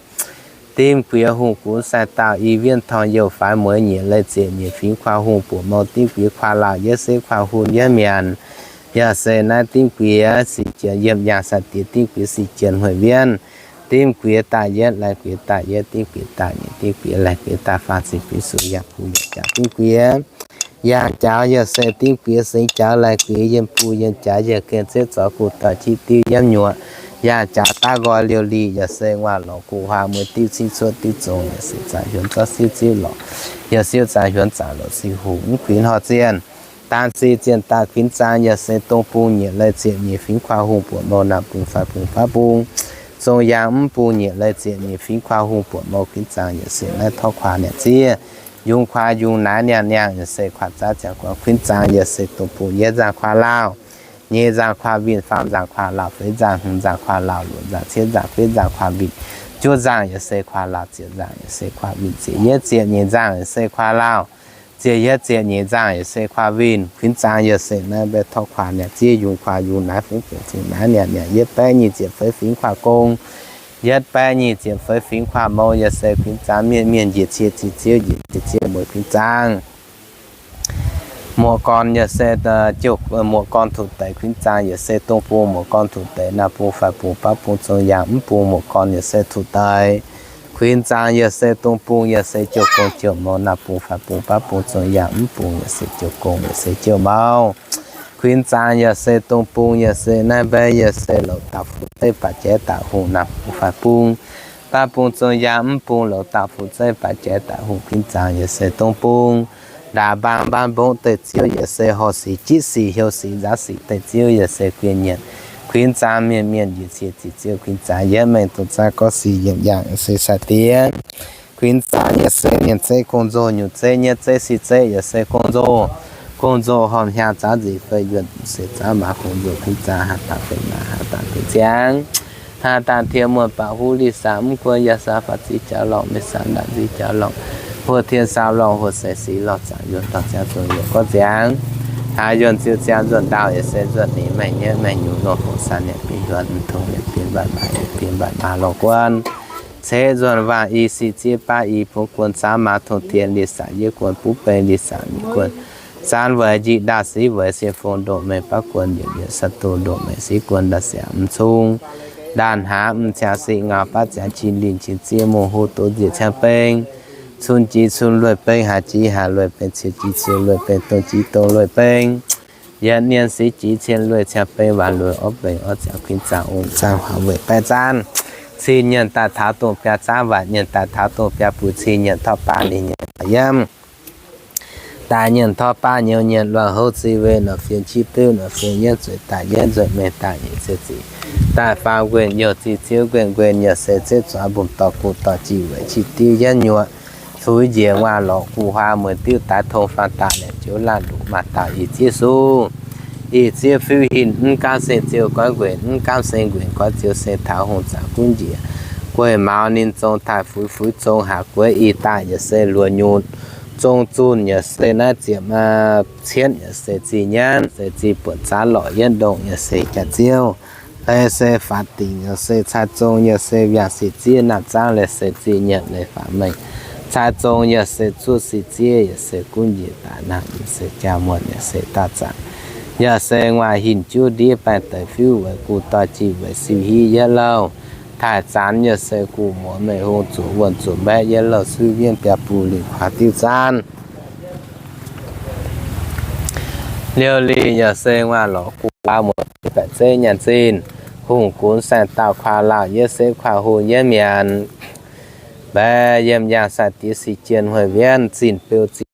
dimv guiex hungh gunx saeng dauh i wienh torngx youc faix mueiz nyiec leiz ziepc nyeic fingx kuaaz hungh buoqc mou dimv guiex kuaaz laauh yietv setv kuaaz hungh yietv mienc yaac se naaiv dimv guiex sic jien yiemh nyaanh sai-diex dimv guiex sic jien hueic wienh dimv guiex daaih yietv, laih guiex daaih yietv, dimv guiex daaih nyeic, dimv guiex laih guiex daaih faam, ziqc guiex suqc yaac bung yaac jaax dimv guiex yaangh jaux yaac se dimv guiex singx jaux laih guiex yiem bung yiem jaax yaac gen zieqv zoux guv doic qiex diuv yiemv nyuoqc yaangh jaux daav nqoi liouh lih yaac se nguaaz lorqc guv huaang mueiz diuv cingv cuotv diuv zongx yaac se zaangc huonx zorqv siuv ziuv lorqc yaac siuv zaangc huonx zaangc lorqc sic hungh mv kuinx horh zienh daan si zienh daaih kuinx zaang yaac se dong bung nyiec leiz ziepc nyeic fingx kuaaz hungh buoqc mou naamh bung faix bung faav bung zong yaang mv bung nyiec leiz ziepc nyeic fingx kuaaz hungh buoqc mou kuinx zaang yaac se naaiv torv kuaaz niaa ziev yungz kuaaz yungz naaiv niaa niangh yaac se kuaaz zaaiv ziangx guangc kuinx zaang yaac se dong bung yietv nzaangc kuaaz laauh, nyeic nzaangc kuaaz winh, faam nzaangc kuaaz laauh, feix nzaangc hmz nzaangc kuaaz laauh, luoqc nzaangc cietv nzaangc feix nzaangc kuaaz winh, juov nzaangc yaac se kuaaz laauh, ziepc nzaangc yaac se kuaaz winh, ziepc yietv ziepc nyeic nzaangc yaac se kuaaz laauh, ziepc yietv ziepc nyeic nzaangc yaac se kuaaz winh. Kuinx zaang yaac se naaiv mbaeqc torv kuaaz niaa ziev yungz kuaaz yungz naaiv fingx buoqc zingh naaiv niaa niangh yietv baeqv nyic ziepc feix fingx kuaaz gong Yietv baeqv nyic ziepc feix fingx kuaah mou yaac se kuinx zaang mienh, mienh njiec cie ziqc ziouv, njiec cie ziouv mueiz kuinx zaang. Muoz-gorn yaac se, muoz-gorn tuc deix kuinx zaang yaac se dong bung, muoz-gorn tuc deix naamh bung, faix bung, baav bung, zong yaang mv bung, muoz-gorn yaac se tuc deix kuinx zaang yaac se dong bung, yaac se jouh gong jouh mou, naamh bung, faix bung, baav bung, zong yaang mv bung, yaac se jouh gong, yaac se jouh mou. Kuinx zaang yaac se dong bung, yaac se naaiv mbaeqv, yaac se louz dauh fu'jueiv baac jaaix daaih hungh, naamh bung, faix bung, baav bung, zong yaang mv bung, louz dauh fu'jueiv baac jaaix daaih hungh, kuinx zaang yaac se dong bung. Ndaangc mbaang mbaanv mbongv deic-ziouv yaac se horh sic, jiv sic, heuc sic, nzaaux sic deic-ziouv yaac se guin nyienc. Kuinx zaang mienh, mienh njiec cie ziqc ziouv kuinx zaang. Yietv mengh dongh zaang gorngv sic yiemc yaangh yaac se sai-dien. Kuinx zaang yaac se mienh zeiv gong nzou, nyungc zeiv, nyietv zeiv, si zeiv yaac se gong nzou. Gong nzou hormh hiaang zaanv nzipc fei yuonh se zaanv maaz gong nzou kuinx zaang, haaz daaih fei maaz, haaz daaih fei ziangx, haaz daaih tien muonh baac huv li saauc mv guon, yaac saauc faatv ziqc jaux lorngh, maiv saauc ndaatv nzic jaux lorngh, huoqv tien saauc lorngh, huoqv seix sic lorh zaangc yuonh, dorh ziangx zong yuoqc gorngv ziangx. Haaz yuonh ziouc ziangx nzuonx ndaauh yaac se nzuonx ninh maengh nyietv maengh nyungc, longh fongc saah nienc binc yuonh, mv tongx nienc binc mbatc maaih, binc mbatc maaih lorh guon. Ceqv nzuonx waangc i sic zieqv baav i bungx guon, zaanv maaz tongx tien li saauc yietv guon, buv beng li saauc nyic guon, zaanv weic njiec ndaauh siv weic sien fong ndoqc mengh baav guon, yietc yietc sa'duh ndoqc mengh siv guon, ndaauh siangx mv cong, ndaauh hnaav mv ciangx sic ngau, baav ziangx qin linh qin ziev, mungh hlo doz nziec ciangv beng, cun jiex cun lueiz beng, haaix jiex haaix lueiz beng, ciou jiex ciou lueiz beng, dong jiex dong lueiz beng, yietc nien siv jiex cien lueiz ciangv beng, waanc lueiz orv beng, orv ziangx kuinx zaangh ong zaangh huaax weic baeqv zaanv. Cin nyienc daaih taux dongh biaa zaanv, waanc nyienc daaih taux dongh biaa buic, cin nyienc torqv baav, ninh nyienc taux yiem daaih nyienc torqv baav, nyouz nyienc luangh houv zinh weih nor, fien qiex beuv nor, fien yietv zueiz daaih yietv nzueic mengh daaih nyic ziouc zic daaih faang nquenh youh zinh ziouv nquenh nquenh yaac se ziouv zuangx mbungv dorh guv dorh jih weic qiex diuv yietv nyuoqc fuix njiec nguaaz lorqc guv huaa mueiz diuv daaih tong faang daaih lengc joux laanh luqc maaih dauh ih zieqv suv, ih zieqv fiuv hinc mv gaamv seng ziouv goiv nquenc, mv gaamv seng nquenc goiv ziouv se taux hungh zaangc gunv njiec gueiv maux ninh zong taaih fuix, fuix zong haax gueix ih daaih yaac se luoqc nyutc, zong zunh yaac se naaiv ziepc cietv yaac se zih nyanv, se zih buonc zaanv lorqc yietv ndongh yaac se jaax-ziouv, leiz se faatv dingc yaac se cai zong, yaac se mbiaangc sic zieqv naamh zaangv, leiz se zih nyanc leiz faatv mengh cai zong, yaac se zuov sic zieqv, yaac se gunv njiec daaih naamh, yaac se jaa muonh, yaac se daauh zaangc, yaac se nguaaic hinc juv ndiev baengh deix fiuv weic guv dorh jih weic siu hiv yietv louh, taaih zaanx yaac se guv muoz meih hung zuqc wuonh zuqc mbaeqv yietv louh suiv wienv biaa buh lingh kuaax diuv zaanv. Liouh lih yaac se nguaaiv lorz guv baav muoz baeqc zeiv nyaanh zinh, hungh gunv saeng-daauh kuaaiv laauh yietv sepv kuaaiv hungh yietv mienz. Mbaeqc yiem yaangh sai-diex sic jien hueic wienv zinh beu zinh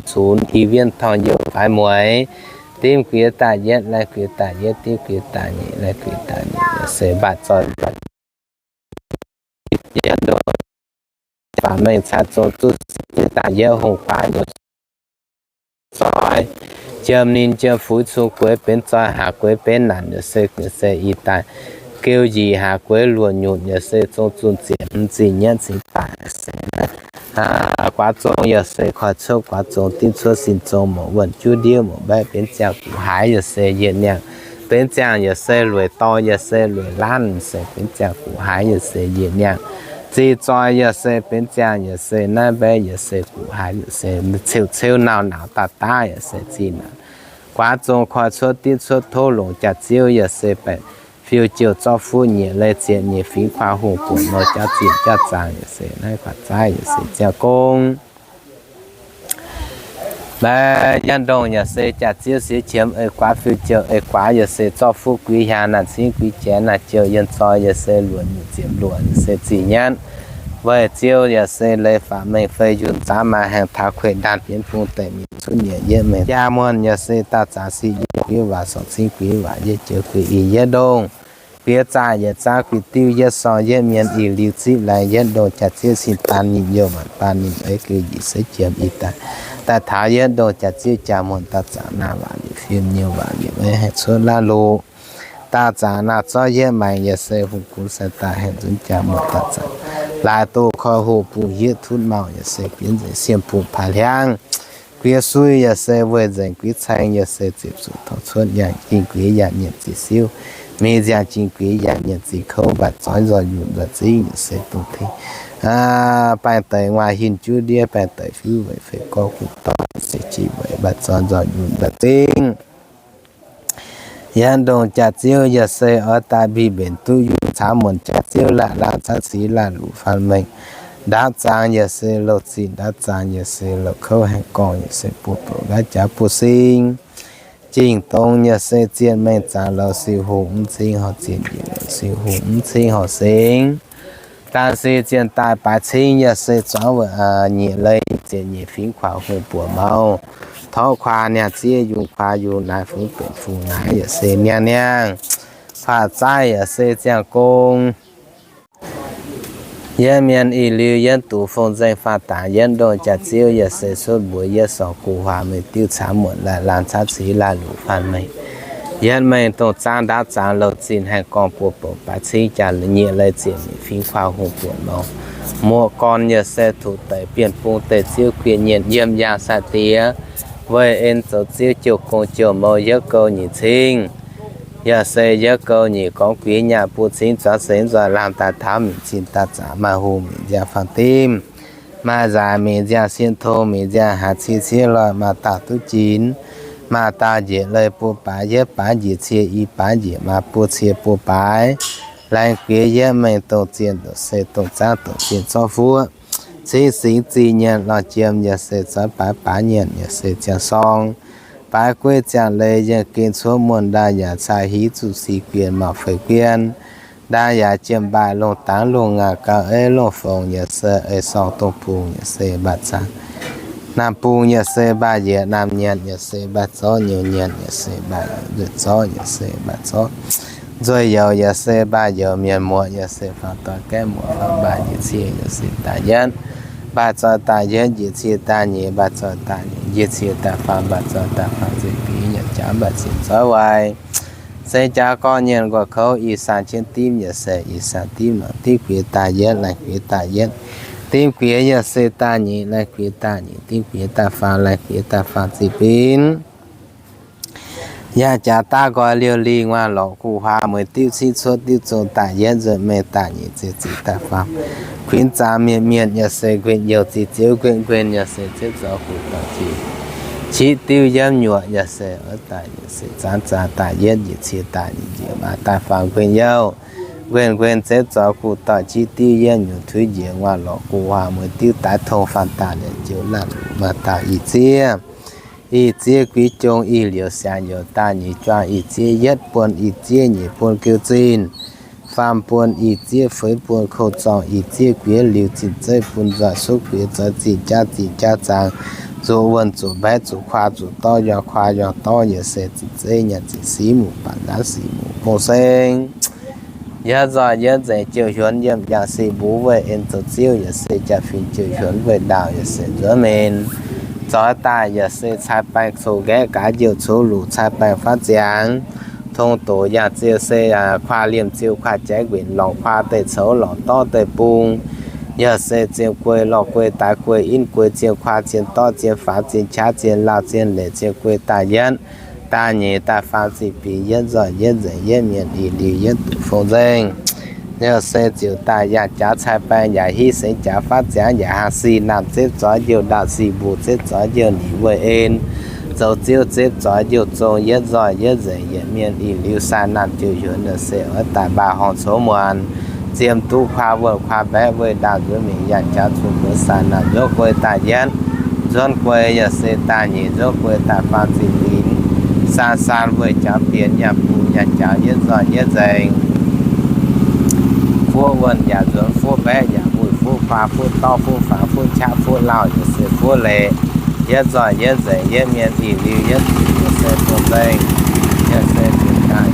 cunx i wienv torngv youh faix mueiz, dimv guiex daaih yietv, laih guiex daaih yietv, dimv guiex daaih nyic, laih guiex daaih nyic, se mbaatc zoih faatv mengh cai zong zuqv daaih yietv hungh guaav nyouz zoih. Jiem ninh jiem fuix cun gueix benx zoih, haax gueix benx naanc yaac se, se ih daaih geu njiec, haax gueix luoqc nyutc yaac se zong zunh ziepc hmz zinh nyietv cingx daaih se guaav zong yaac se koiv cuotv guaav zong, dimv cuotv sin zong, mouc wuonh juv ndiev, mouc mbaeqv benx ziangh guqc haaix yaac se njiec niangh, benx ziangh yaac se lueic dorh, yaac se lueic laanv, se benx ziangh guqc haaix yaac se njiec niangh, zih zoih yaac se benx ziangh, yaac se naaiv mbaeqv yaac se guqc haaix yaac se ceu ceu, nauc nauc daaih daav yaac se zih naanc. Guaav zong koiv cuotv dimv cuotv tov longc jaax-ziouv yaac se baeqc fiuv jouh zorqv fuqv nyiec leiz ziepc nyeic fingx kuaav hungh guoqv nor jaav zinh jaav zaangc yaac se naaiv kuaav zaaiv yaac se ziangh gong. Mbaeqc yietv ndongh yaac se jaax-ziouv siex qiemx ei guaav fiuv jouh ei guaav yaac se zorqv fuqv guix hiaang naaic cingv guix jiex naaic jouh yienh zoi yaac se luoqc nyutc ziepc luoqc yaac se zih nyanv. Weic ziouv yaac se leiz faatv mengh fei yunh zaanv maaih haengh taux kueih ndaanh bienx bung deic mienh cuotv nyieqc yietv mengh jaa muonh yaac se daauh zaangc sic yietv guix waac sorc cingv guix waac yietv joux guix ih yietv ndongh. Guiex zaah yietc zaangv guix diuv yietv sorng yietv mienh ih liuz ziqv laengz yietv ndongh jaax-ziouv cin daan ninh youh maanc daan ninh ei geu njiec seix jiem ih daaih. Daaih taux yietv ndongh jaax-ziouv jaa muonh daauh zaangc naaiv waac liuz fiem nyouh waac liuz ei haengh cuotv laanh loc. Daauh zaangc naaiv zorqv yietv maengx yaac se hungh gunv sai daaih haengh nzunc jaa muonh daauh zaangc. Laaix doh koi hoh bungx hietv tutv mauh yaac se bienv nzengc siem bungx paaix hliangv. Guiex sui yaac se weih nzengc guiex caeng yaac se ziepc zuqc torv cuotv yangh jingh guiex yaac nyiemc ziqc siuv. Mingh nziangh jingx guix yaac nyienc zinh kouv, mbaac zoih nzoih yungh nzoih zingv yaac se dungz tengx. Baengh deix nguaaic hinc juv ndiev, baengh deix fiuv weic feix gorx gu'nguaaz se jiex weic, mbaac zoih nzoih yungh nzoih zingv. Yiem ndongh jaax ziouv yaac se oix daaih mbic mbenc duqv yungh, caamv muonc jaax ziouv laanh laanh caaiv cingx laanh luc faanh mengh. Ndaauv zaangc yaac se louh zinh, ndaauv zaangc yaac se louh kouv, haengh gorngv yaac se buoz-bouc, ndaauv jaax buoz-sing. Jingh dongx yaac se zienh mengh zaangc, louh siu hungh mv cingv horc zinh, louh siu hungh mv cingv horc singx. Daaih se zienh daaih baaix cingv yaac se zuangx weic nyiec leiz ziepc nyeic fingx kuaaic hungh buoqc mouh. Torqv kuaaic niangh zieqv, yungz kuaaic yungz naaiv, fungx benx fungx naaiv yaac se niangh niangh. Faah zaaiv yaac se ziangh gong. Yiem mienh ih liuz yiem duqv fong nzengc faah dangx, yiem ndongh jaax ziouv yaac se cuotv mbuox yiem sorng gu'huaaz mengh diuv caamv muonc laanh laanh caaiv cingx laanh luc faanh mengh. Yiem mengh dongh zaangc ndaauv zaangc louh zinh haengh gorngv buoz-bouc baaix cingv jaax nyiec leiz ziepc nyeic fingx kuaaic hungh buoqc mouh. Muoz-gorn yaac se tuc deix bienh bung deic ziouv guienh nyienh yiem yaangh sai-diex. Weih en zoux ziouv jouh gong jouh mouh yietv gouv nyic cingv. Yaac se yietv gouv nyic gorngv guix nyaah buo cingv zuangx seix nzoih laanh daaih taux minc cin daaih zaqc maaih hungh minc nziaamv faang dimv. Maaih nzaac minc nziaamv sien tong, minc nziaamv haaix cie ciev loih, maaih dauh duqv jinx, maaih dauh njiec leiz buo baaix, yietv baaix njiec cie, i baaix njiec maaih buo cie buo baaix. Laengz guiex yietv mengh dongh zienh se dongh zaangv dongh zienh zorqv fuoqv. Cingv singx zih nyienc lorh jiem yaac se zoih baaix baaix nyienc yaac se ziangh sorng. Baaix gueiv ziangh leiz yienh gen cuotv muonh ndaauv yaac cai hiv zuqc sic guienh mauc feix guienh. Ndaauv yaac jiem mbaaih lungh dangx lungh ngaanc gauh eiv lungh fongc yaac se ei sorng dongh bungx yaac se mbaaih zaangc. Naamh bungx yaac se mbaaih njiec naamh nyienc yaac se mbaaih zorqv nyouz nyienc yaac se mbaaih nzueic zorqv yaac se mbaaih zorqv nzueic youz yaac se mbaaih youz mienh muoz yaac se faam doix gaeqv muoz faam mbaaih njiec cie yaac se daaih yietv. Mbaaih zoih daaih yietv njiec cie daaih nyeic, mbaaih zoih daaih nyeic njiec cie daaih faam, mbaaih zoih daaih faam ziepc fingx yaac jaax mbaaih ziepc zoih waaic. Se jaax gorx nyienc nquoqv kouv ih saang jienv dimv yaac se ih saang dimv lorz dimv guiex daaih yietv, laengh guiex daaih yietv. Dimv guiex yaac se daaih nyeic, laengh guiex daaih nyeic, dimv guiex daaih faam, laengh guiex daaih faam ziepc fingx. Yaac jaax daav nqoi liouh lingh, nguaaiv lorqc gu'huaaz mueiz diuv cingv cuotv diuv zong daaih yietv, nzuonx mengh daaih nyeic, ziepc ziepc daaih faam. Kuinx zaangc mienh mienh yaac se nquenh youh, ziqc ziouv nquenh nquenh yaac se ziouv zoux gu'dorqc ziqc. Qiex diuv yiem nyuoqc yaac se oix daaih yaac se zaangv zaangc daaih yietv, njiec cie daaih njiec maaih daaih faam nquenh youh. Nquenh nquenh ziouv zoux gu'dorqc qiex diuv yiem nyuoqc tuix njiec, nguaaiv lorqc gu'huaaz mueiz diuv daix tong faam daaih liepc jiouv laanh luc maaih daaih ih ziev. Ih ziev guix jong ih liouc siangx youz daaih nyeic juang ih ziev yietv buon ih ziev nyeic buon geu zinh, faam buon ih ziev feix buon kouv zorngh ih ziev guiex liuz zinh zeiv bun nzoih suqv guiex zoix zinh jaav zinh jaav zaangc, zuqc wuonh zuqc mbaeqv zuqc kuaar zuqc dorv yuang kuaar yuang dorv yaac se zinh zeiv nyanc zinh siv muc baac nzaanv sic muc gong seng. Yietv nzoih yietv nzengc jouh hiuonx yiem yangh sic mbuo weih en zoux ziouv yaac se jaa-fin jouh hiuonx weih ndaauh yaac se nzuonx mienh. Zoix daaih yaac se cai baengh coqv nqaeqv gaax njoux coqv luc cai baengh faanv ziangx. Tong doqc yangh ziouh se kuaar liemh ziouh kuaar jaiv nquenc lorngc kuaar deic coux lorngc dorv deic bung. Yaac se zien guei lorh guei daaix guei inv guei zien kuaar zien dorv zien faanx zien qaqv zien laauh zien leic zien guei daaih yietv, daaih nyeic daaih faam ziqc binc yietv nzoih yietv nzengc yietv mienh ih liuz yietv duqv fong nzengc. Yaac se ziouc daaih yangh jaax cai baengh yaac hiv sengx jaax faanv ziangx yaac hnaangx sic naamh zepv zoix njoux ndaauh sic mbuc zepv zoix njoux nyic weih en. Zoux ziouv zepv zoix njoux zong yietv nzoih yietv nzengc yietv mienh ih liuz sai naamh jouh hiuonx yaac se oix daaih mbaaih horngh coux muonc. Ziemx duqv kuaar wuonh kuaar mbaeqv weih ndaauh nzuonx mingh yangh jaax zuqc mbuox sai naamh nzuonx guei daaih yietv, nzuonx guei yaac se daaih nyeic nzuonx guei daaih faam ziqc binc. Saan saan weih jaax bienx yangh bung yangh jaax yietv nzoih yietv nzengc. Fuqv wuonh yaac nzuonx fuqv mbaeqv yaac muic fuqv kuaar fuqv dorv fuqv faanx fuqv qaqv fuqv laauh yaac se fuqv leic. Yietv nzoih yietv nzengc yietv mienh ih liuz yietv se fong nzengc. Yaac se ziouc daaih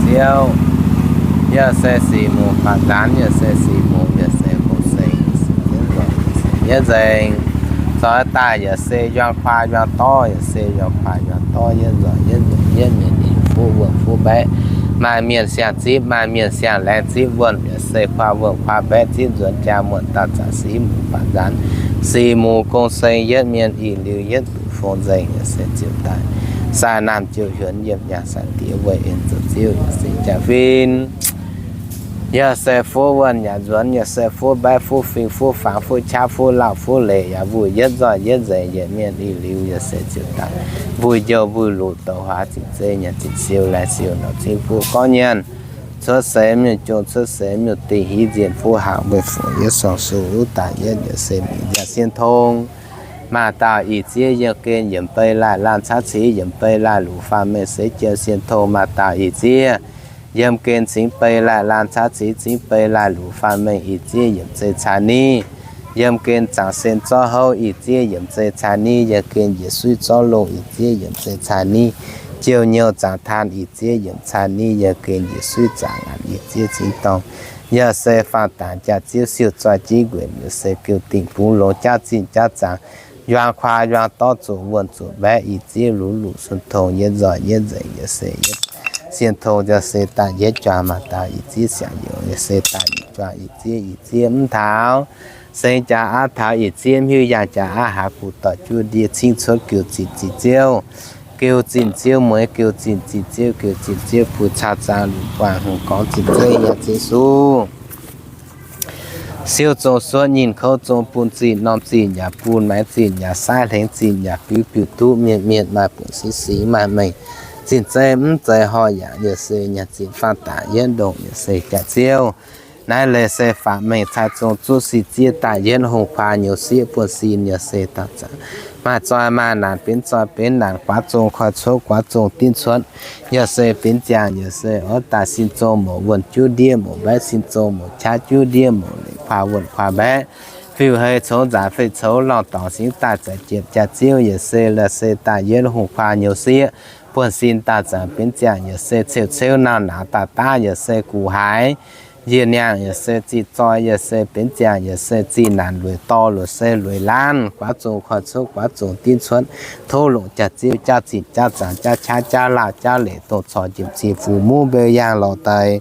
ziouv, yaac se sic muc faanx nzaanx yaac se sic muc yaac se gong seng yietv nzengc. Zoix daaih yaac se yuang kuaar yuang dorv yaac se yuang kuaar yuang dorv yietv nzoih yietv nzengc yietv mienh ih fuqv wuonh fuqv mbaeqv. Maaih mienh siang-zipv maaih mienh siang-laengz zipv wuonh yaac se kuaar wuonh kuaar mbaeqv zipv nzuonx jaa muonh dauh zanc sic muc faanx nzaanx. Sic muc gong seng yietv mienh ih liuz yietv duqv bung nzengc, yaac se ziouc daaih saah naamh jiouh hiuonx yiem nyaanh sai-diex weih en zoux ziouv, yaac se jaa-fin. Yaac se fuov wuonh yaac nzuonx, yaac se fuov mbaeqv fuov fing fuov fangx fuov qaqv fuov lauh fuov leiz yaac mbuo yietv nzoih yietv nzengc yietc mienh ih liuz, yaac se ziouc daaih mbuo njouh mbuo luqc douc huaax zinh zeiv nyaanh zinh siou laih siou norqc cingv fuqv gorngv nyienz cuotv seix mienh jong cuotv seix mienh dingh hiuv nzienh fuqv haangh mbuo fungx yietv sorng-sux wuov daaih yietv, yaac se mingh nziaauc sien tong. Maaih dauh ih zieqv yiem gen yiemc bei laih laanh caav cingx yiemc bei laih luqc faanh mengh seix jiem sien tong. Maaih dauh ih zieqv yiem gen cingx bei laih laanh caav cingx cingx bei laih luqc faanh mengh ih zieqv yiemc zei caa niv. Yiem gen zaangc sen zorqv houv ih zieqv yiemc zei caa niv. Yiem gen njiec suiv zorqv longh ih zieqv yiemc zei caa niv. Jouh nyouh zaangc taan ih zieqv yiemc caa niv. Yiem gen njiec suiv zaangc ngaanc ih zieqv cingx dorngh. Yaac se faanh dangx jaax-ziouv siou zoih jiv nquenc, yaac se geu dingh bungx longx jaav zinh jaav zaangc, yuang kuaa yuang dorv zuqc wuonh zuqc mbaeqv ih zieqv luqc luqc sun tong yietv nzoih yietv nzengc, yaac se yietv sien tong, yaac se daaih yietv juangc maaih dauh ih zieqv siangx youz, yaac se daaih yietv juangc ih zieqv ih zieqv mv taux. Seng jaax aav taux ih zieqv hnyouv yaangh jaax aav haaix guv doic juov ndie cingv cuotv geu zinh zinh ziouv. Geu zinh ziouv mueiz geu zinh zinh ziouv geu zinh ziouv puix caa zaang lunc buangh hngongx gorngv zinh zeiv yaac zeiv suv. Siou zong suotv nyinh kouv zong bun zinh norm zinh yaac bun maengx zinh yaac saiv hlengx zinh yaac biuv biuv duqv mienh mienh maaih buonc singx singx maaih mengh. Zinh zeiv mv zeiz horh yaac yaac se nyaanh zinh faanh daaih yietv ndongc yaac se jaax-ziouv. Naaiv leiz se faatv mengh cai zong zuqv si zieqv daaih yietv hungh kuaah nyouz sieqv buonv-sin yaac se daaih zaangc. Maaih zoih maaih naanc benx zoih benx naanc guaav zong koi cov guaav zong dinv cuotv. Yaac se benx ziangh yaac se oix daaih sin zong moc wuonh juv ndiev moc mbaeqv sin zong moc qaqv juv ndiev moc leiz kuaah wuonh kuaah mbaeqv. Fiuv hei coux nzaac fei coux lorngh dorngx singx daaih za'jiepc jaax-ziouv yaac se la'se daaih yietv hungh kuaah nyouz sieqv buonv-sin daaih zaangc benx ziangh yaac se ceuv ceuv nauc nauc daaih daav yaac se guv haaix. Njiec niangh yaac se zih zoih yaac se benx ziangh yaac se zih naanc lueic dorh luoqc se lueic laanh guaav zong koi cov guaav zong dinv cuotv tov longc jaax-ziouv jaav zinh jaav zaangc jaav qaqv jaav lauh jaav leiz dongh corc njiemc cing fuc muv mbeu yaangh lorz deix.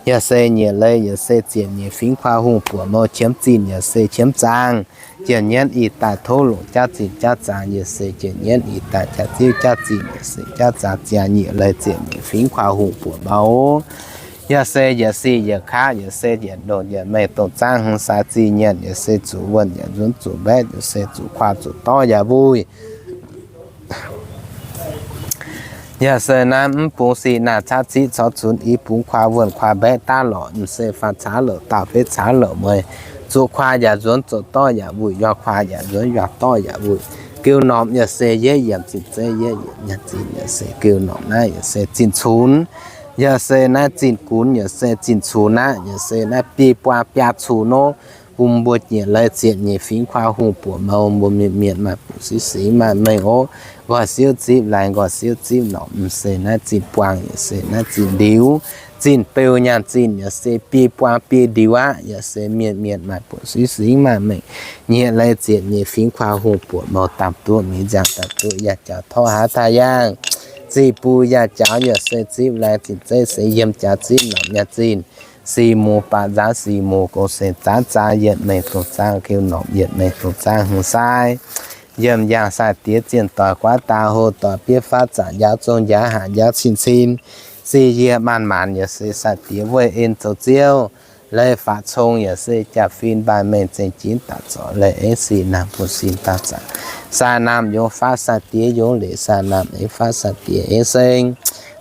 Yaac se nyiec leiz yaac se ziepc nyeic fingx kuaah hungh buoqc mou qiemx zinh yaac se qiemx zaang. Jiex nyienv ih daaih tov longc jaav zinh jaav zaangc yaac se jiex nyienv ih daaih jaax-ziouv jaav zinh yaac se jaav zaangc ziangh nyiec leiz ziepc nyeic fingx kuaah hungh buoqc mou. Yaac se yietc sic yietc kaav yaac se yietc ndongc yietc mengh dongh zaangv hmz sai zinh nyienc yaac se zuqc wuonh yaac nzuonx zuqc mbaeqv yaac se zuqc kuaah zuqc dorv yaac mbuih. Yaac se naaiv mv bungx sic naaic caav ciqv corc zunc i bungx kuaah wuonh kuaah mbaeqv daav lorqc, m'seix faanh caav lorqc dauh fei caav lorqc mueiz. Zuqc kuaah yaac nzuonx zuqc dorv yaac mbuih, yuang kuaah yaac nzuonx yuang dorv yaac mbuih. Geu norm yaac se yietv yiemc zinh zeiv yietv yiemc nyaanh zinh yaac se geu norm naaiv yaac se zinh cunx. Yaac se naaiv zinh gunx yaac se zinh cunx aqv, yaac se naaiv biei buang biaa cunx nor. Bun mbuo nyiec leiz ziepc nyeic fingx kuaah hungh buoqc mou, mbuo mienh mienh maaih buonc singx singx maaih mengh ov. Nqoi siouv zipv laengz, nqoi siouv zipv norqc, m'seix naaiv zinh buang yaac se naaiv zinh ndiux. Zinh beu nyaanh zinh yaac se biei buang biei ndiux aqv, yaac se mienh mienh maaih buonc singx singx maaih mengh. Nyiec leiz ziepc nyeic fingx kuaah hungh buoqc mou, daaih duqv mingh nziangh daaih duqv yaac jaax torv haaix taaih yaangh. Zih bun yaac jaax yaac se zipv laengz, zinh zeiv se yiem jaax zipv norqc nyaanh zinh. Six mùa baac nzaanx six mùa gong seix zaanv zaanv yietc mengh dongh zaanv geu norm, yietc mengh dongh zaanv hmz sai. Yiem yangh sai-diex zienh doic guaav daaih hlo doic, bieiv fav zanc njaaux zong njaaux hanc njaaux cin cin. Sih yie maanc maanc yaac se sai-diex weih en zoux ziouv. Leiz faatv cong yaac se jaa-fin mbaanh mengh zengx jinx daaih zorc leiz aengx sih naamh buonv-sin daaih zaangc. Saah naamh yungz fav sai-diex yungz leic, saah naamh aengx fav sai-diex aengx seng.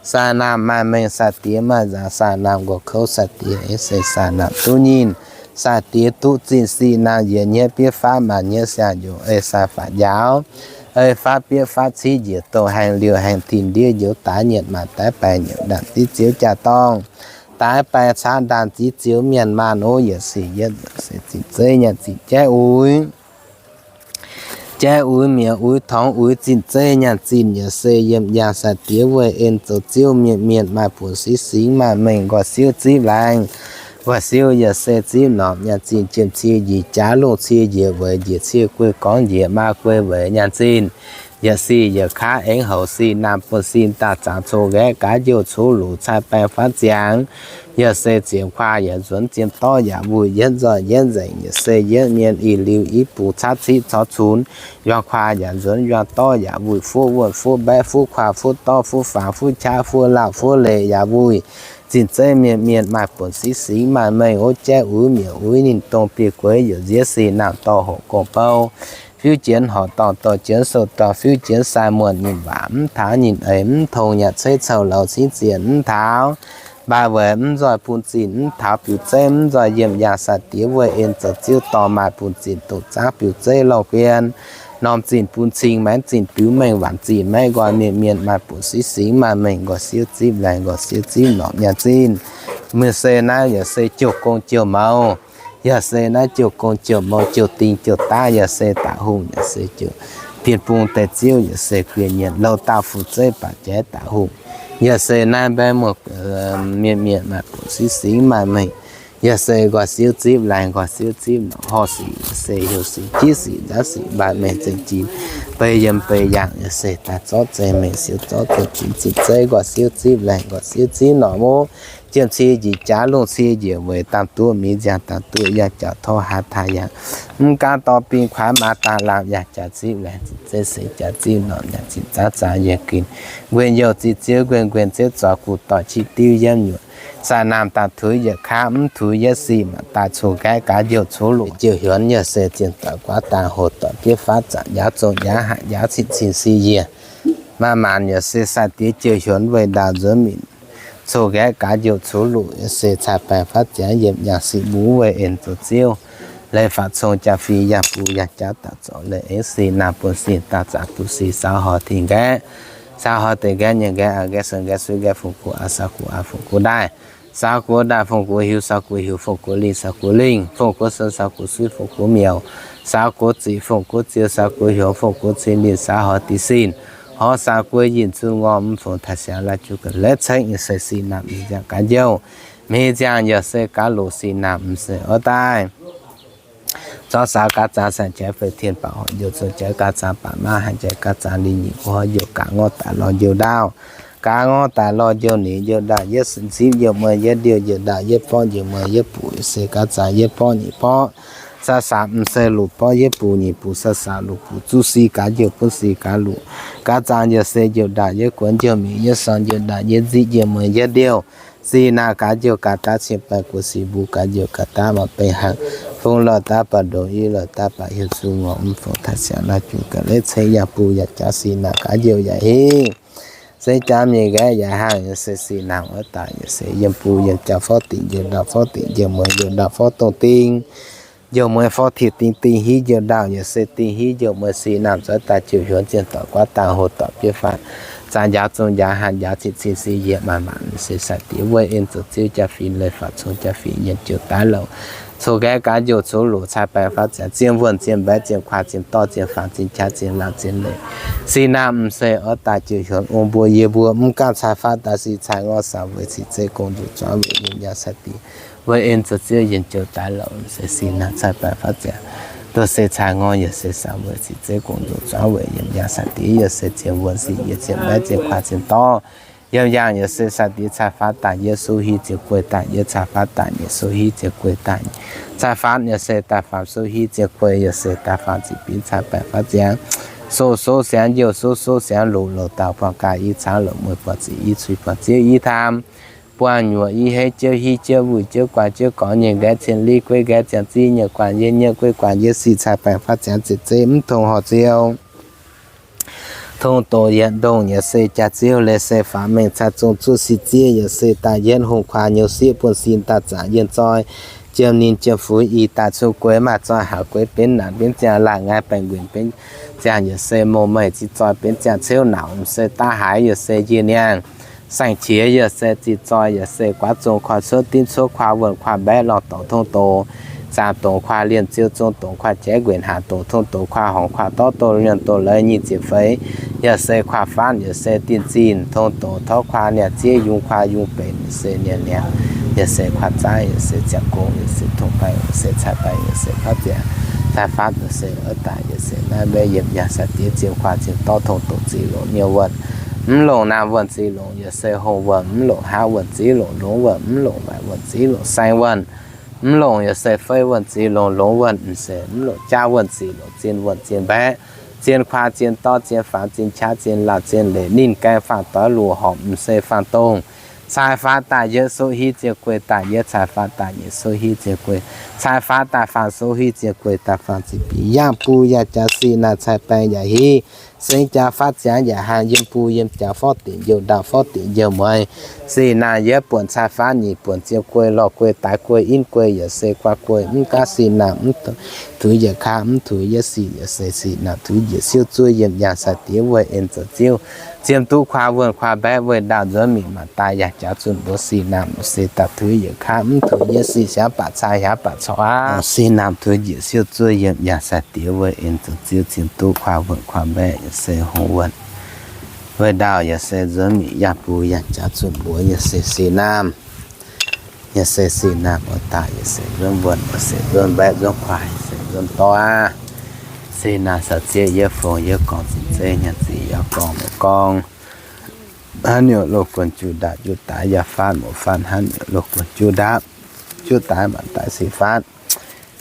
Saah naamh maaih mengh sai-diex maaih nzaangc, saah naamh nqox kouv sai-diex aengx seng, saah naamh duqv nyinh sai-diex duqv zinh, sih naamh yietc nyeiv bieiv fav maanc nyeiv siang-yungz ei sai faatv njaaux. Ei fav bieiv fav civ njiec douh haengh liouh haengh tin ndiev njoux daaix nyietc maanc daaih baengh nyietc ndaamv div ziouv jaa-dorngh. Daaix baengh caqv ndaamv div ziouv mienh maanh ov, yietc sih yietv se zinh zeiv nyaanh zinh jaiv uix. Jaiv uix mi'aqv, uix torngx uix zinh zeiv nyaanh zinh yaac se yiem yangh sai-diex weih en zoux ziouv, mienh mienh maaih buonc singx singx maaih mengh, nqoi siouv zipv laengz, nqoi siouv yaac se zipv norqc nyaanh zinh, jiem cie njiec jaax, lungh cie njiec weic, njiec cie guei gorngv njiec maa guei weic nyaanh zinh. Yietc sic yietc kaav aengx houc sic naamh buonv-sin daaih zaangc, cong-nqaeqv gaav jouh congx luc cai baeng faanv ziangx. Yaac se ziex kuaah yaac nzuonx, ziex dorv yaac wuic, yietv nzoih yietv nzengc. Yaac se yietv mienh ih liuz i bung cav ciqv caux cunx, yuang kuaah yaac nzuonx, yuang dorv yaac wuic, fuqv wuonh fuqv mbaeqv fuqv kuaah fuqv dorv fuqv faangx fuqv qaqv fuqv lauh fuqv leiz yaac wuic. Zinh zeiv mienh mienh maaih buonc singx singx maaih mengh, ov jaiv uix mietc uix ninh dongh biei gueix yaac nziex sic naamh dorh hoqc gong bou. Fiuv jienv horqc dorngh dorh jienv sou dorh, fiuv jienv sai muonh ninh waac mv taux, ninh eix mv tong, nyaah ceix cou louz cingv zienh mv taux. Mbaih weic mv nzoih bun zinh mv taux, biux zeiv mv nzoih yiem yaangh, sai-diex weih en zoux ziouv dorh maaih bun zinh, doqc zaangv biux zeiv lorh guien. Norm zinh bun cing, maiv zinh biux mengh, waanc zinh maiv nqoi, mienh mienh maaih buonc singx singx maaih mengh, nqoi siouv zipv laengz, nqoi siouv zipv norqc nyaah zinh. Mienh se naaiv yaac se jouh gong jouh mouz. Yaac se naaiv jouh gong jouh mouz, jouh ding jouh daav, yaac se daaih hungh, yaac se jouh bienh bung deix ziouv, yaac se guienh nyienc louh dauh fu zeiv baac jaaix daaih hungh. Yaac se naaiv mbaeqv muoz, mienh mienh maaih buonc singx singx maaih mengh. Yaac se nqoi siouv zipv laengz, nqoi siouv zipv norqc, horh sic, yaac se heuc sic, jiv sic, nzaanv sic, mbaih mengh zengc jiex, beiv yiem beiv yaangh, yaac se daaih zorqv zeiv mengh siouv zorqv zeiv zinh zinh zeiv, nqoi siouv zipv laengz, nqoi siouv zipv norqc mov. Jiem cie njiec jaax, lungh cie njiec weic, daamh duqv miz nziangh, daamh duqv yangh jauv, torv haaix taaih yangh. Mv gaamv dorh bing kuaaiv maaz daaih lamh, yangh jaax zipv laengz zinh zeiv, se jaax zipv norqc, yangh zinh zaangv zaangv yiem gin. Nquenh youh zinh ziouv nquenh, nquenh ziouv zoix guv doic, qiex diuv yiem nyuoqc, saah naamh daaih tuix yietc kaav, mv tuix yietv sic, maaih daaih cun-nqaeqv gaax njouh cuv luqc, jouh hiuonx yaac se zinh doic guaav daaih hoc doic bieiv faatv, zaangc njaaux zong njaaux hanc njaaux cin cin si yiec. Maaih maanc yaac se sai-diex jouh hiuonx weih ndaauh nzuonx minc, cun-nqaeqv gaax njouh cuv luqc, yaac se cai baengh faatv ziangx yiem yaangh sic mbuo weih en zoux ziouv. Leiz faatv cong jaa-fih yangh bung yangh jaav daaih zorc leiz aengx sic naamh buonv sic daaih zaangc bun sic saaux horh tengx nqaeqv, saaux horh deix nqaeqv nyei nqaeqv a'nqaeqv, sou nqaeqv, suiv nqaeqv, fongc gux a'saaux gux a'fongc gux ndaaih, saaux gux ndaaih fongc gux hiuv, saaux gux hiuv fongc gux lingh, saaux gux lingh fongc gux sou, saaux gux suiv fongc gux miuc, saaux gux ziqc fongc gux ziou, saaux gux hiuv fongc gux cin lingh, saaux horh deix sin, horh saaux gux yinh zunh ngorc mv fongc taaix siangx laaih juv ga'leix cengv, yaac se sic naamh mingh nziangh gaax njouh, mingh nziangh yaac se gaax luqc sic naamh mv se oix daaih zorqv saaux gaax zaangc saeng-jaaix feix tien baac horc njouh cong-jaaix gaax zaangc baac maiv haih jaaix gaax zaangc lingh nyeic gu'horv njouh gaax ngorv daaih lorh njouh ndaauv, gaax ngorv daaih lorh njouh ninh njouh ndaauv yietv sic zipv njouh mueiz yietv ndiuh njouh ndaauv yietv borqv njouh mueiz yietv buc, yaac se gaax zaangc yietv borqv nyeic borqv, saah saah mv se luqc borqv yietv buc nyeic buc, saah saah luqc buc zuqv si gaax njouh buonv si gaax luqc, gaax zaangc yaac se njouh ndaauv yietv guonx njouh mingh yietv sorng njouh ndaauv yietv nziqv njouh mueiz yietv ndiuh. Sic naamh gaax njouh gaax daav cien baeqc guoqv sic mbuo gaax njouh gaax daav maaih bengh haic. Fungx lorh daav baac ndongc i lorh daav baac hiuv zuqc ngorc mv fongc taaix siangx laaih juv ga'leix cengv yangh bung yangh jaav sic naamh gaax njouh yaac hingh. Se jaax mingh nqaeqv yaac hangh, yaac se sic naamh oix daaih, yaac se yiem bung yiem jaav forv dingc njouh ndaauv forv dingc njouh mueiz njouh ndaauv forv dongh ding, njouh mueiz forv tiex ding ding hiuv njouh ndaauv, yaac se ding hiuv njouh mueiz sic naamh zoux daaih jouh hiuonx zinh doic guaav daaih hoc doic bieiv faatv, zaangc njaaux zong njaaux hanc njaaux cin cin si yiec maaih maanc, se sai-diex weih en zoux ziouv jaa-fingx leiz faatv cong jaa-fingx yienh jouh daaih louc, cun-nqaeqv gaax njouh cuv luqc cai baengh faatv ziangx zien wuonh zien mbaeqv zien kuaah zien dorv zien faangx zien qaqv zien lauh zien leiz. Sic naamh mv se oix daaih jouh hiuonx ong mbuo yie mbuo mv gaamv cai faatv daaih sic cai ngorv saaux weic sic zeiv gong nzuqc zuangx weic yiem nyaah sai-diex weih en zoux ziouv yienh jouh daaih louc, se sic naamh cai baengh faatv ziangx. Duqv se cai ngorv yaac se saaux weic sic zeiv gong nzuqc zuangx weic yiem nyaah sai-diex, yaac se zien wuonh sic yiec zien mbaeqv zien kuaah zien dorv. Yiem yaangh yaac se sai-diex cai faatv daaih yietv suv hiv zien guei daaih yietv, cai faatv daaih nyeic suv hiv zien guei daaih nyeic, cai faatv yaac se daaih faam suv hiv zien guei, yaac se daaih faam ziqc binv cai baengh faatv ziangx. Sou sou siangx njouh, sou sou siangx luqc, louc dauh buangh gaax i cangx, louc mueiz buangh ziqc i cui, buangh ziouv i taam, buangh nyuoqc i heiv, jiouv hiv jiouv wuic, jiouv guaax jiouv gorx, nyei nqaeqv cien liv, gueiv nqaeqv ziangh ziv, nyei guaax yie nyei, gueiv guaax yie sic cai baengh faatv ziangx, ziepc zeiv mv tong horc ziouh. Tong doqc yietc ndongh yaac se jaax ziouv leiz se faaux mengh cai zong zuqv sic ziev, yaac se daaih yietv hungh kuaah nyouz sieqv buonv sin daaih zaangc yienh zoi, jiem ninh jiem fuix i daaih cun gueix maaih zoi haac gueix benx naanc benx ziangh laangh ngaih baengh nquenc benx ziangh, yaac se mouh meih ziqc zoi benx ziangh ceuv nauc, mv se daav haaix yaac se njiec niangh. Saeng-qiex yaac se ziqc zoi, yaac se guaav zong kuaah cuotv dimv cuotv kuaah wuonh kuaah mbaeqv lorh dorc tong doqc, zaangc dongc kuaah lienh ziou zong dongc kuaah jaiv nquenc haanc dongc tong doqc kuaah horngc kuaah dorv doqc lienh doqc leiz nyic ziepc feix, yaac se kuaah faatv, yaac se dinh zinh tong doqc torv kuaah niaa ziev yungz kuaah yungz benx, yaac se niaa niaa, yaac se kuaah zaaiv, yaac se ziangh gong, yaac se tong baengh, yaac se cai baengh, yaac se faatv ziangx, cai faatv, yaac se oix daaih, yaac se naaiv mbaeqv yiem nyaah sai-diex zien kuaah zien dorv tong doqc ziqc longc nyei wuonh, Mv longc naamh wuonh ziux longc yaac se hongh wuonh, mv longc haav wuonh ziux longc longx wuonh, mv longc waaic wuonh ziux longc saeng wuonh. Mv longc yaac se fei wuonh ziux longc longx wuonh, mv se mv longc jaav wuonh ziux longc zien wuonh zien mbaeqv, zien kuaah zien dorv zien faanx zien qaqv zien laauh zien leic ninh gaengh faanh doix luoqc horpc mv se faanh dongh. Cai faatv daaih yietv suqv hiv zien guei daaih yietv, cai faatv daaih nyic suqv hiv zien guei, cai faatv daaih faam suqv hiv zien guei daaih faam ziqc biix, yangh buo yangh jaax sic naamh cai baeng yaac hiv, sengx jaax faatv ziangx yaac haangh, yiem buo yiem jaax forv dingc youh ndaauh forv dingc youh mueiz. Sic naamh yietv buonc cai faatv nyic buonc zien guei, lorh guei, daaix guei, inv guei, yaac se guaax guei, mv gaamv sic naamh mv tuix yietc kaav, mv tuix yietv sic, yaac se sic naamh tuix njiec siouv zuov yiem yangh sai-diex weih en zoux ziouv. Zien duqv kuaah wuonh kuaah mbaeqv weih ndaauh nzuonx mingh maanc daaih yangh jaax zunh mbuox sic naamh se daaih tuix yietc kaav, mv tuix yietv sic, hiaangx baac cai hiaangx baac corc aqv. Sic naamh tuix njiec siouv zuov yiem yangh sai-diex weih en zoux ziouv. Zien duqv kuaah wuonh kuaah mbaeqv yaac se hungh wuonh weih ndaauh yaac se nzuonx mingh yangh buo yangh jaax zunh mbuox yaac se sic naamh. Yaac se sic naamh oix daaih yaac se nzuonx wuonh yaac se nzuonx mbaeqv nzuonx kuaah yaac se nzuonx dorv aqv. Sic naamh caux zieqv yietv fongc yietv gorngv, zinh zeiv nyaanh ziqc yaac gorngv mv gorngv. Hnangv niouz loz-guonh juqv ndaatv juqv daaix yaac faanv mv faanv, hnangv niouz loz-guonh juqv ndaatv juqv daaix maanc daaih sic faatv.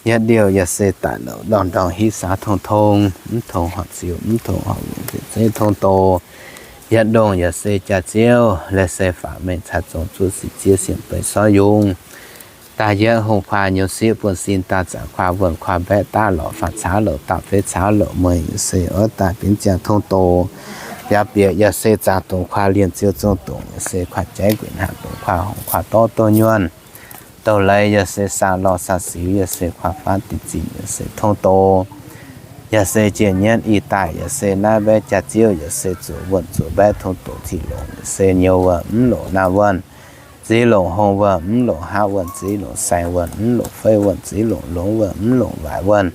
Yietv ndiouh yaac se daaih nouc ndorngh ndorngh hiv saax tong tong, mv tong horpc ziux, mv tong horpc nqenc, zinh zeiv tong doz. Yietv ndongh yaac se jaax-ziouv, leiz se faatv mengh cai zong zuqv sic ziev sienx beiv sorv yungz. Daaih yietv hungh kuaah nyouz sieqv buonv-sin daaih zaangc kuaah wuonh kuaah mbaeqv daav lorqc, faanv caux louc dauh feix caux louc mueiz yaac se oix daaih binv ziangh tong doz. Biaux bieqc yaac se zaangc dongc kuaah liemh ziouc zong dongc yaac se kuaah jaiv nquenc hnaangx dongc kuaah horngc kuaah dorv dongh nyuonh. Douh leiz yaac se saah lorh saah siux yaac se kuaah faanv dinh zinh yaac se tong doz. Yaac se jiex nyienv ih daaih yaac se naaiv mbaeqv jaax-ziouv yaac se zuoqc wuonh zuoqc mbaeqv tong doz ziqc longc yaac se nyouz wuonh mv longc naamh wuonh. Ziux longc hongh wuonh mv longc haav wuonh, ziux longc saeng wuonh mv longc feiv wuonh, ziux longc longx wuonh mv longc waaic wuonh.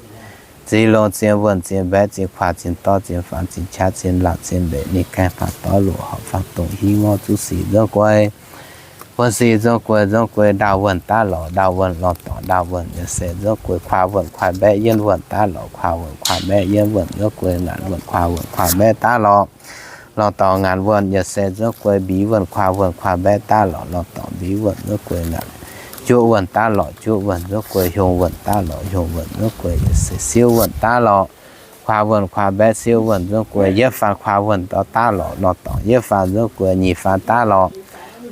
Ziux longc zien wuonh zien mbaeqv zien kuaah zien dorv zien faanx zien qaqv zien laauh zien leic ninh gaengh faanh doix luoqc horpc faanh dongh hiv ngorv zuqv sic nzuonx guei. Buonv sic nzuonx guei, nzuonx guei ndaauh wuonh daav lorqc, ndaauh wuonh lorh dorngc ndaauh wuonh yaac se nzuonx guei kuaah wuonh kuaah mbaeqv yienv wuonh daav lorqc, kuaah wuonh kuaah mbaeqv yienv wuonh nzuonx guei ngaanc wuonh kuaah wuonh kuaah mbaeqv daav lorqc. Lorh dorngc ngaanc wuonh yaac se nzuonx guei mbiz wuonh kuaah wuonh kuaah mbaeqv daav lorqc, lorh dorngc mbiz wuonh nzuonx guei ngaanc juoqv wuonh daav lorqc, juoqv wuonh nzuonx guei hiong wuonh daav lorqc, hiong wuonh nzuonx guei yaac se siouv wuonh daav lorqc. Kuaah wuonh kuaah mbaeqv siouv wuonh nzuonx guei yietv faanh kuaah wuonh dorh daav lorqc, lorh dorngc yietv faanh nzuonx guei nyic faanh daav lorqc.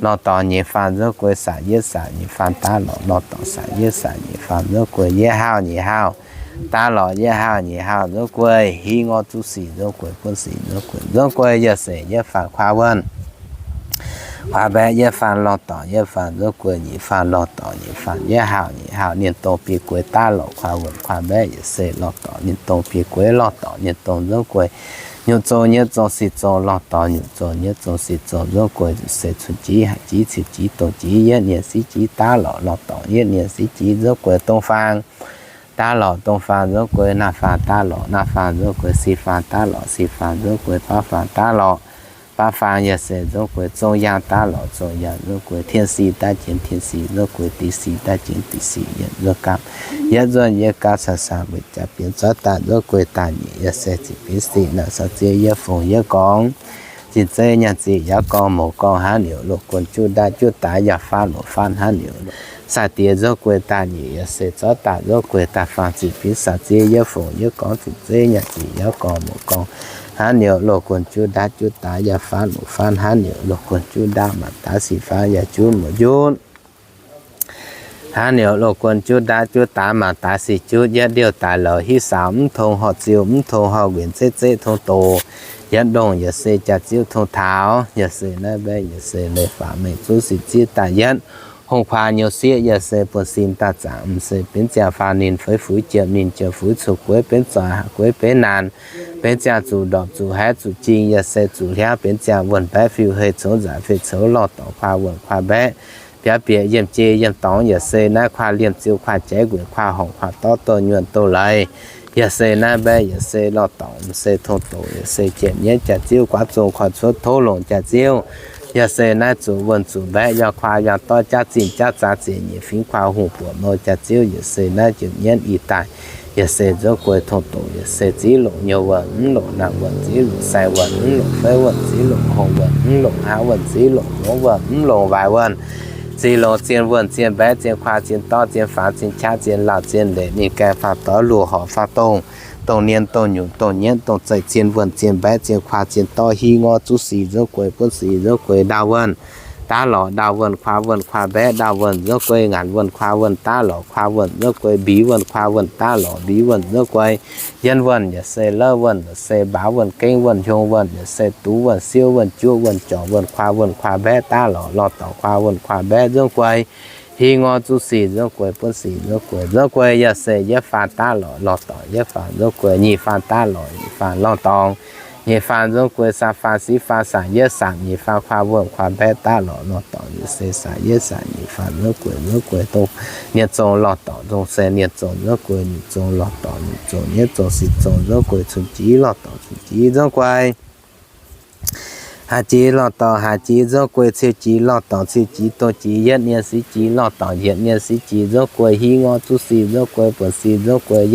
Lorh dorngc nyic faanh nzuonx guei saac yietv saac nyic faanh daav lorqc, lorh dorngc saac yietv saac nyic faanh nzuonx guei yietv haauh nyic haauh daav lorqc, yietv haauh nyic haauh nzuonx guei hiv ngorv zuqv sic nzuonx guei buonv sic nzuonx guei, nzuonx guei yaac se yietv faanh kuaah wuonh kuaah mbaeqv yietv faanh lorh dorngc yietv faanh nzuonx guei nyic faanh lorh dorngc nyic faanh yietv haauh nyic haauh ninh dongh biei gueix daav lorqc, kuaah wuonh kuaah mbaeqv yaac se lorh dorngc ninh dongh biei gueix lorh dorngc ninh dongh nzuonx guei nyungc zong nyietv zong sic zong lorh dorngc nyungc zong nyietv zong sic zong nzuonx guei se cun-jiv haic jiv ciouv jiv dongh jiv yietv nyienh siqv jiv daav lorqc, lorh dorngc yietv nyienh siqv jiv nzuonx guei dong faang daav lorqc, dong faang nzuonx guei naamh faang daav lorqc, naamh faang nzuonx guei sic faang daav lorqc, sic faang nzuonx guei baav faang daav lorqc, baav faang yaac se nzuonx guei zong yaang daav lorqc, zong yaang nzuonx guei tien sic daav jienv tien sic, nzuonx guei dic sic daav jienv dic sic, yietv nzuonx gapv, yietv nzuonx yietv gapv, saang saang weic jaax bienx zorqv daaih nzuonx guei daaih nyic yaac se ziqc bienx sic naaic caux zieqv yietv fongc yietv gorngv. Zinh zeiv nyaanh ziqc yaac gorngv mouz gorngv hnangv niouz loz-guonh juqv ndaatv juqv daaix yaac faanv mouz faanv hnangv niouz sai-diex nzuonx guei daaih nyic yaac se zorqv daaih nzuonx guei daaih faang ziqc bienx sac ziev yietv fongc yietv gorngv zinh zeiv nyaanh ziqc yaac gorngv mouz gorngv hnangv niouz loz-guonh juqv ndaatv juqv daaix yaac faanv mouz faanv hnangv niouz loz-guonh juqv ndaatv maanc daaix sic faanv yaac juqv mouz juqv hnangv niouz loz-guonh juqv ndaatv juqv daaix maanc daaix sic juqv yietv ndiouh daaih louz hiv saaux mv tong horqc ziux mv tong horqc nquenc zeiv zeiv tong doz. Yietv ndongh yaac se jaax-ziouv tong taux yaac se naaiv mbaeqv yaac se leiz-faac mengh zuqv sic zieqv daaih yietv hungh kuaaz nyouz sieqv yaac se buonv-sin daaih zaangc m'seix benx ziangh faanh ninh feix fuix jiem ninh jiem fuix cuotv gueix benx zoih haaix gueix benx naanc benx ziangh zuqc ndorpc zuqc haiv zuqc jing yaac se zuqc hliangv benx ziangh wuonh mbaeqv fiuv hei coux nzaac fei coux lorh dorngc kuaah wuonh kuaah mbaeqv biaux bieqc yiemh jei yiemh dorngx yaac se naaiv kuaah liemh ziouv kuaah jaiv nquenc kuaah horngc kuaah dorv douh nyuonh douh leiz yaac se naaiv mbaeqv yaac se lorh dorngc m'seix tong doqc yaac se jiem nyienv jaax-ziouv guaav zong korv cuotv tov longc jaax-ziouv Yaac se naaiv zuqc wuonh zuqc mbaeqv, yuang kuaa yuang dorv jaav zinh jaav zaax ziec nyeic fingx kuaa hungh buoqc mou jaax ziouv, yaac se naaiv njiec nyienv ih daaih, yaac se nzuov guei tong doqc, yaac se ziv longc nyouh wuonh, mv longc naamh wuonh, ziv longc sai wuonh, mv longc feiv wuonh, ziv longc hongh wuonh, mv longc haav wuonh, ziv longc longx wuonh, mv longc waaic wuonh, ziv longc zien wuonh, zien mbaeqv, zien kuaa, zien dorv, zien faanx, zien qaqv, zien lauh, zien leic, ninh gaengh faah doix, luoqc horc faah dongh, dongh nien, dongh nyunc, dongh nyienv, dongh zeih, zien wuonh, zien mbaeqv, zien kuaa, zien dorv, hiuv ngorv zuqv sic nzuov guei, buonv sic nzuov guei, ndaauh wuonh, daav lorqc, ndaauh wuonh, kuaa wuonh, kuaa mbaeqv, ndaauh wuonh nzuov guei, ngaanc wuonh, kuaa wuonh, daav lorqc, kuaa wuonh nzuov guei, mbix wuonh, kuaa wuonh, daav lorqc, mbix wuonh nzuov guei, yienh wuonh, yaac se louv wuonh, yaac se mbaaux wuonh, gengv wuonh, hiong wuonh, yaac se duqv wuonh, siouv wuonh, juov wuonh, jorc wuonh, kuaa wuonh, kuaa mbaeqv, daav lorqc, lorh dorngc, kuaa wuonh, kuaa mbaeqv nzuov guei, hiuv ngorv zuqv sic nzuov guei, buonv sic nzuov guei, nzuov guei, yaac se yietv faah daav lorqc, lorh dorngc, yietv faah nzuov guei, nyic faah daav lorqc, nyic faah lorh dorngc, nyic faah nzuov guei, saam faah siv faah, saanc yietv saanc, nyic faah kuaa wuonh, kuaa mbaeqv, daav lorqc, lorh dorngc, yaac se saanc yietv saanc, nyic faah nzuov guei, nzuov guei, dongh nyienc zong lorh dorngc, dongh se nyienc zong nzuov guei, nyic zong lorh dorngc, nyic zong nyietv zong sic zong nzuov guei, cun jiex lorh dorngc, cun jiex nzuov guei, haaix jiex lorh dorngc, haaix jiex nzuov guei, ciou jiex lorh dorngc, ciou jiex dongh jiex yietv nien siv jiex lorh dorngc, yietc nien siv jiex nzuov guei, hiuv ngorv zuqv sic nzuov guei, buonc sic nzuov guei,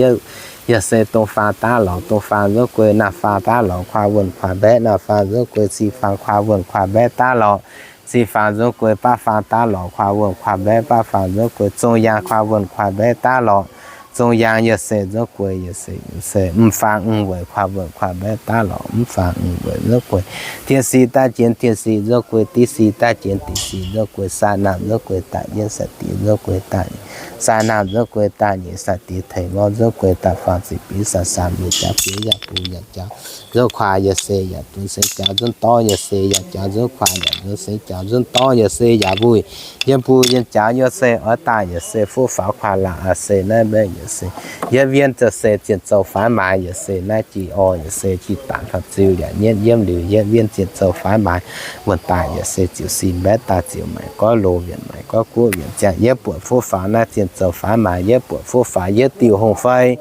yaac se dongh faah daav lorqc, dongh faah nzuov guei, naamh faah daav lorqc, kuaa wuonh, kuaa mbaeqv, naamh faah nzuov guei, cin faah kuaa wuonh, kuaa mbaeqv daav lorqc, cin faah nzuov guei, baav faah daav lorqc, kuaa wuonh, kuaa mbaeqv, baav faah nzuov guei, zong yaang kuaa wuonh, kuaa mbaeqv daav lorqc, zong yaang yaac se nzuov guei, yaac se, yaac se mv faah mv weic, kuaa wuonh, kuaa mbaeqv daav lorqc, mv faah mv weic nzuov guei, tien sic daaih jienx tien sic nzuov guei, div sic daaih jienx div sic nzuov guei, saah naamh nzuov guei, daaih yietv saah diex nzuov guei, daaih saah naamh nzuov guei, daaih nyeic saah diex teic ngorv nzuov guei, daaih faang ziqc biux saah saamx nyeic jaax biux yaac bun yaac jaax nzuov kuaa, yaac se yaac bun seix jaax nzuonx dorv, yaac se yaac jaax nzuonx kuaa, yaac nzuonx seix jaax nzuonx dorv, yaac se yaac mbuih yiem bun yiem jaax, yaac se oix daaih, yaac se fuqv faaux kuaa laangc, yaac se naaiv mbaeqv, yaac se yietv wienh, yaac se zienh zouv faix maaiz, yaac se naaiv jiex orv, yaac se jiex daanx faah ziux yaac nyietv yiem liuz yietv wienh zienh zouv faix maaiz wuonh daaih, yaac se ziux sin mbaeqv daaih ziux maaic goiv loz wienc maaic goiv guoqv wienc ziangh yietv buonc fuqv faaux naaiv zienh zouv faix maaiz yietv buonc fuqv faaux yietv diuh hungh fei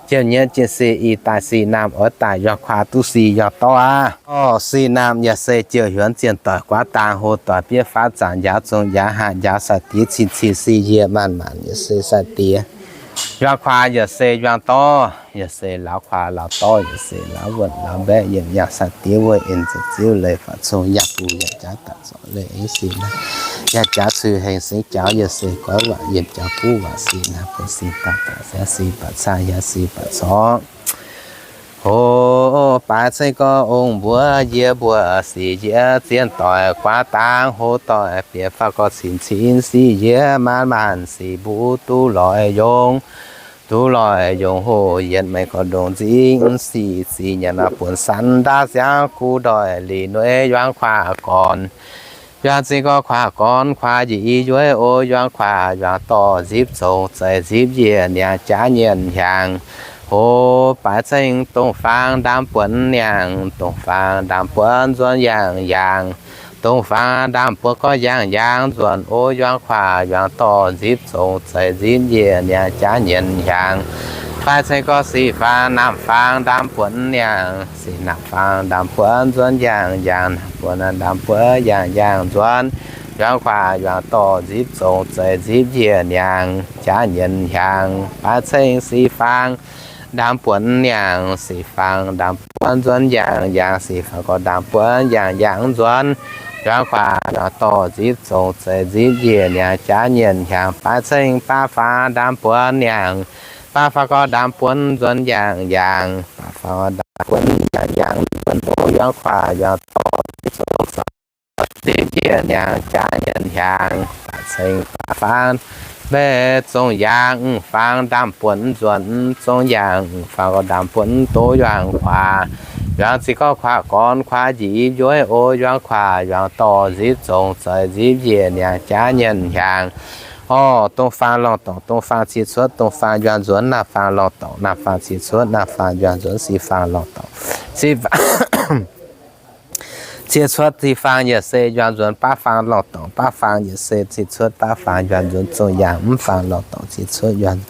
jienv nyienv jienv sic ih daaih sic naamh oix daaih yuang kuaa duqv sic yuang dorv aqv. Orv, sic naamh yaac se jouh hiuonx zienh doic guaav dang hlo doic biev faatv zaangc njaaux zong njaaux hatc njaaux sai-diex cin cin sic yie maanc maanc yaac se sai-diex yuang kuaa yaac se yuang dorv, yaac se lauz kuaa lauz dorv, yaac se lauz wuonh lauz mbaeqv yiem yangh sai-diex wuov en ziex ziouv leiz faaux cong yangh bun yangh jaax daaih zorc leiz eix sic naaiv yangh jaax cui hengx sengx jaax yaac se goiv waac yiem jaax buv waac sic naaiv bun sic daaih daaih sic baac cai yaac sic baac corc. Hoz baaix ceng gorx ong mbuo yie mbuo sic yie zienh doic guaav dang hlo doic bieqc faaux gorx cin cin sic yie maanc maanc sic mbuo duqv lorz yongh, duqv lorz yongh hoc yietc mengh gorx ndongc nzingh sic zic nyanc buonc san ndaav siangx guv ndoih lic nueiv yuang kuaa gorn, yuang zinh gorx kuaa gorn kuaa njiec i yueiv o yuang kuaa yuang dorh nzipc zong zeix nzipc njiec niangx jaav nyienh hiaangx. Hoz baaix ceng dongh faang ndaamv buonc niangx, dongh faang ndaamv buonc nzuonx yangh yaangh, dongh faang ndaamv buonc gorx yangh yaangh nzuonx o yuang kuaa yuang dorh nzipc zong zeix nzipc njiec niangx jaav nyienh hiaangx. Baaix ceng gorx sic faang naamh faang ndaamv buonc niangx, sic naamh faang ndaamv buonc nzuonx yangh yaangh, naamh buonc ndaamv buonc yangh yaangh nzuonx, yuang kuaa yuang dorh nzipc zong zeix nzipc njiec niangx jaav nyienh hiaangx. Baaix ceng sic faang ndaamv buonc niangx, sic faang ndaamv buonc nzuonx yangh yaangh, sic faang gorx ndaamv buonc yangh yaangh nzuonx, yuang kuaa yuang dorh nzipc zong zeix nzipc njiec niangx jaav nyienh hiaangx. Baaix ceng baav faang ndaamv buonc niangx, baav faang gorx ndaamv buonc nzuonx yangh yaangh, baav faang gorx ndaamv buonc yangh yaangh nzuonx o yuang kuaa yuang dorh nzipc zong zeix nzipc njiec niangx jaav nyienh hiaangx. Baaix ceng baav faang mbaeqv zong yaangh, faang ndaamv buonc nzuonx zong yaangh, faang gorx ndaamv buonc doz yuang kuaa, yuang zinh gorx kuaa gorn kuaa njiec i yueiv o yuang kuaa yuang dorh nzipc zong zeix nzipc njiec niangx jaav nyienh hiaangx. Orv, dongh faang lorh dorngc, dongh faang ciex cuotv, dongh faang yuang nzuonx, naamh faang lorh dorngc, naamh faang ciex cuotv, naamh faang yuang nzuonx, sic faang lorh dorngc, sic faang, Ciev cuotv ciev faang yaac se yuang nzuonx baav faang lorh dorngx, baav faang yaac se ciev cuotv baav faang yuang nzuonx zongh yaangh, mv faang lorh dorngx ciev cuotv yuang.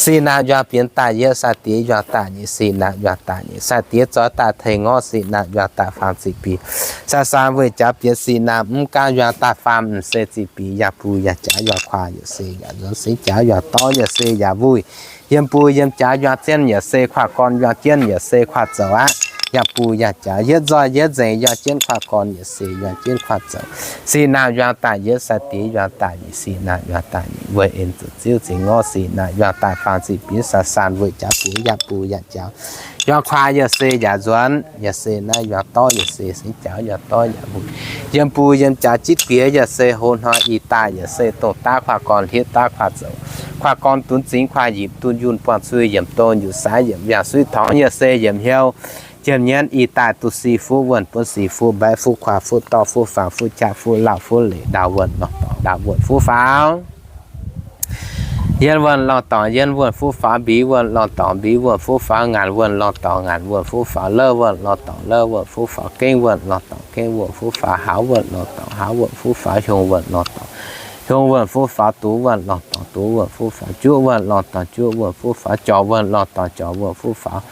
Sih naamh yuang bienx daaih yietv, sai-diex yuang daaih nyeic, sih naamh yuang daaih nyeic, sai-diex zoix daaih tengx ngorv, sih naamh yuang daaih faam ziqc biix. Sai-saan weih jaax bienx sih naamh mv gaamv yuang daaih faam, m'seix ziqc biix yaac buv yaac jaax yuang kuaah yaac se yaac nzuonx, singx jaax yuang dorv yaac se yaac wuih. Yiem buv yiem jaax yuang jienv yaac se kuaah gorn, yuang jienv yaac se kuaah zoux aqv. Yaac buv yaac jaax yietv nzoih yietv nzengc, yuang jienv kuaah gorn yaac se yuang jienv kuaah zoux. Sih naamh yuang daaih yietv, sai-diex yuang daaih nyeic, sih naamh yuang daaih nyeic, weih en zuqc ziouv cingx ngorv, sih naamh yuang daaih faam ziqc biix, sai-saan weih jaax buv yaac buv yaac jaax yuang kuaah yaac se yaac nzuonx, yaac se naaiv yuang dorv yaac se singx jaax yuang dorv yaac wuih. Yiem buv yiem jaax jitv bieqc yaac se hoz hnoi ih daaih yaac se dongh daav kuaah gorn hlieqv daav kuaah zoux. Kuaah gorn dunx zingx kuaah yietc dunh yunh buangh cui yiemc dong yuc saaix yiemc yaangh suiv torngx yaac se yiemc hnyouv. Jiem nyienv ih daaih duqv sic fuqv wuonh, buonv sic fuqv mbaeqv, fuqv kuaah fuqv dorv fuqv faaux fuqv qaqv fuqv lauh fuqv leic, ndaauv wuonh lorh dorngx ndaauv wuonh fuqv faaux. Yienv wuonh lorh dorngx yienv wuonh fuqv faaux, mbiz wuonh lorh dorngx mbiz wuonh fuqv faaux, ngaanc wuonh lorh dorngx ngaanc wuonh fuqv faaux, louv wuonh lorh dorngx louv wuonh fuqv faaux, gengh wuonh lorh dorngx gengh wuonh fuqv faaux, hauz wuonh lorh dorngx hauz wuonh fuqv faaux, hiong wuonh lorh dorngx hiong wuonh fuqv faaux, duqv wuonh lorh dorngx duqv wuonh fuqv faaux, juqv wuonh lorh dorngx juqv wuonh fuqv faaux, jorc wuonh lorh dorngx jorc wuonh fuqv faaux.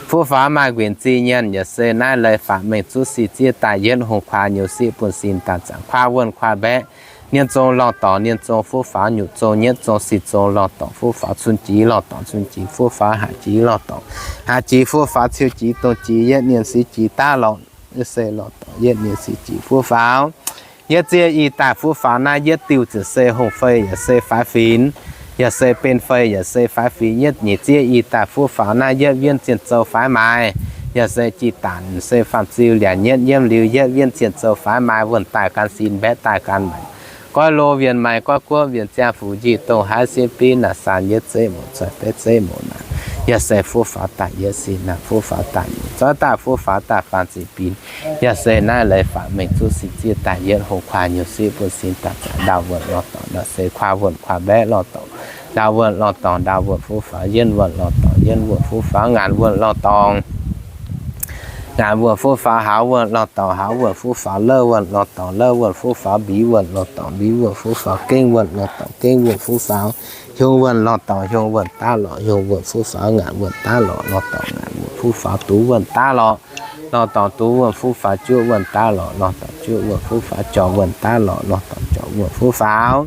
Fuqv faaux maaih nquenc zingh nyienh yaac se naaiv leiz faatv mengh zuqv sic zieqv daaih yietv hungh kuaaz nyouz sieqv buonv-sin daaih zaangc kuaaz wuonh kuaaz mbaeqv. Nienh zong lorh dorngx nienh zong fuqv faaux, nyutc zong nyietv zong sic zong lorh dorngx fuqv faaux, cun jiex lorh dorngx cun jiex fuqv faaux, haaix jiex lorh dorngx haaix jiex fuqv faaux, ciou jiex dongh jiex yietv nienh sic jiex daav lorh, se lorh dorngx yietv nienh sic jiex fuqv faaux. Yietv zieqv ih daaih fuqv faaux naaiv yietv diuh ziouc se hungh fei yaac se faix finx, yaac se benx fei yaac se faix finx. Yietv nyeic zieqv ih daaih fuqv faaux naaiv yietv wienv zienh zou faix maaiz, yaac se jih daanc se faam-ziu liac nyietv yiem liuz yietv wienv zienh zou faix maaiz, wuonh daaih gan sin mbaeqv daaih gan maengc, goiv lo wienx maaiz goiv guoqv wienx ziangh fuc njiec dongh haaix sieqv biv naaic saan yietv zeiv mouz zoih betv zeiv mouz naaic, yaac se fuqv faaux daaih yietv sin naaic fuqv faaux daaih nyeic zoiv daaih fuqv faaux daaih faam ziqc binc. Yaac se naaiv leiz faatv mengh zuqv sic zieqv daaih yietv hungh kuaaz nyouz sieqv buonv-sin daaih zaangc ndaauv wuonh lorh dorngx, yaac se kuaaz wuonh kuaaz mbaeqv lorh dorngx, ndaauv wuonh lorh dorngx ndaauv wuonh fuqv faaux, yienv wuonh lorh dorngx yienv wuonh fuqv faaux, ngaanc wuonh lorh dorngx ngaanc wuonh fuqv faaux, hauz wuonh lorh dorngx hauz wuonh fuqv faaux, louv wuonh lorh dorngx louv wuonh fuqv faaux, mbiz wuonh lorh dorngx mbiz wuonh fuqv faaux, gengh wuonh lorh dorngx gengh wuonh fuqv faaux, hiong wuonh lorh dorngx hiong wuonh daav lorh hiong wuonh fuqv faaux, ngaanc wuonh daav lorh lorh dorngx ngaanc wuonh fuqv faaux, duqv wuonh daav lorh lorh dorngx duqv wuonh fuqv faaux, juqv wuonh daav lorh lorh dorngx juqv wuonh fuqv faaux, jorc wuonh daav lorh lorh dorngx jorc wuonh fuqv faaux.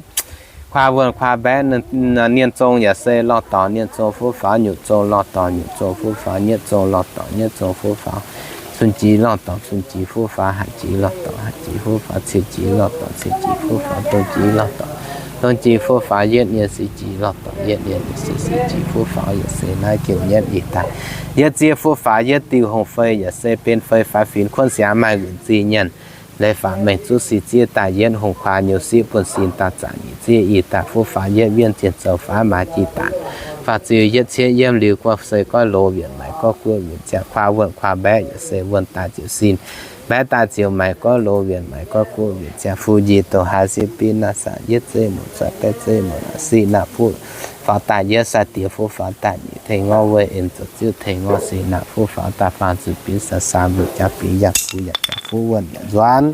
Kuaaz wuonh kuaaz mbaeqv, nienh zong yaac se lorh dorngx nienh zong fuqv faaux, nyutc zong lorh dorngx nyutc zong fuqv faaux, nyietv zong lorh dorngx nyietv zong fuqv faaux, cun jiex lorh dorngx cun jiex fuqv faaux, haaix jiex lorh dorngx haaix jiex fuqv faaux, ciou jiex lorh dorngx ciou jiex fuqv faaux, dongh jiex lorh dorngx dongh jiex fuqv faaux, yietv nienh sic jiex lorh dorngx yietv nienh sic sic jiex fuqv faaux. Yaac se naaiv ziouc nyietv ih daaih yietv zieqv fuqv faaux yietv diuh hungh fei yaac se benx fei faix finx kuonv siangx maaih nquenc zingh nyienh. Leiz faatv mengh zuqv sic zieqv daaih yietv hungh kuaaz nyouz sieqv buonv-sin daaih zaangc nyeic zieqv ih daaih fuqv faaux yietv wienv zienh zou faix maaiz jih daanc. Faam-ziu yietv cietv yiem liuz guov sei goiv loz wienc maaiz goiv guoqv wienc ziangh kuaaz wuonh kuaaz mbaeqv yaac se wuonh daaih ziouc sin, mbaeqv daaih ziouc maaiz goiv loz wienc maaiz goiv guoqv wienc ziangh fuqv njiec dongh haaix sieqv biv naaiv saan yietv zeiv mouz zoih betv zeiv mouz naaic sic naaic fuqv faaux daaih yietv sai-diex fuqv faaux daaih nyeic tengx ngorv weih en zoux ziouv tengx ngorv sic naaic fuqv faaux daaih faam ziqc binc sai-saan mbuo jaax binc yaac fuqv yaac jaax fuqv wuonh yaac nzuonx.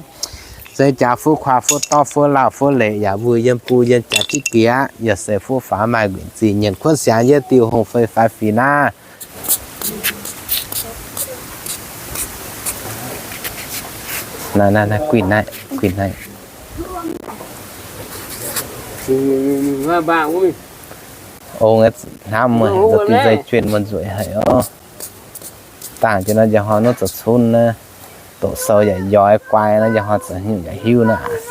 Se jaax fuqv kuaaz fuqv dorv fuqv lauh fuqv leic yaac mbuo yiem buo yiem jaax jitv bieqc yaac se fuqv faaux maaih nquenc zingh nyienh kuonv siangx yietv diuh hungh fei faix finx naaiv. Naaiv, naaiv, naaiv, guinh naaiv, guinh naaiv. Ong hnamv meih zoux dinh nzei juenh muonh nzueic haic oc. Dangh jienv naaiv njang hnoi nuv zoux cunv naaiv, doqc sou yaac njoix guai naaiv njang hnoi zoux hnyouv yaac hiuv naaiv.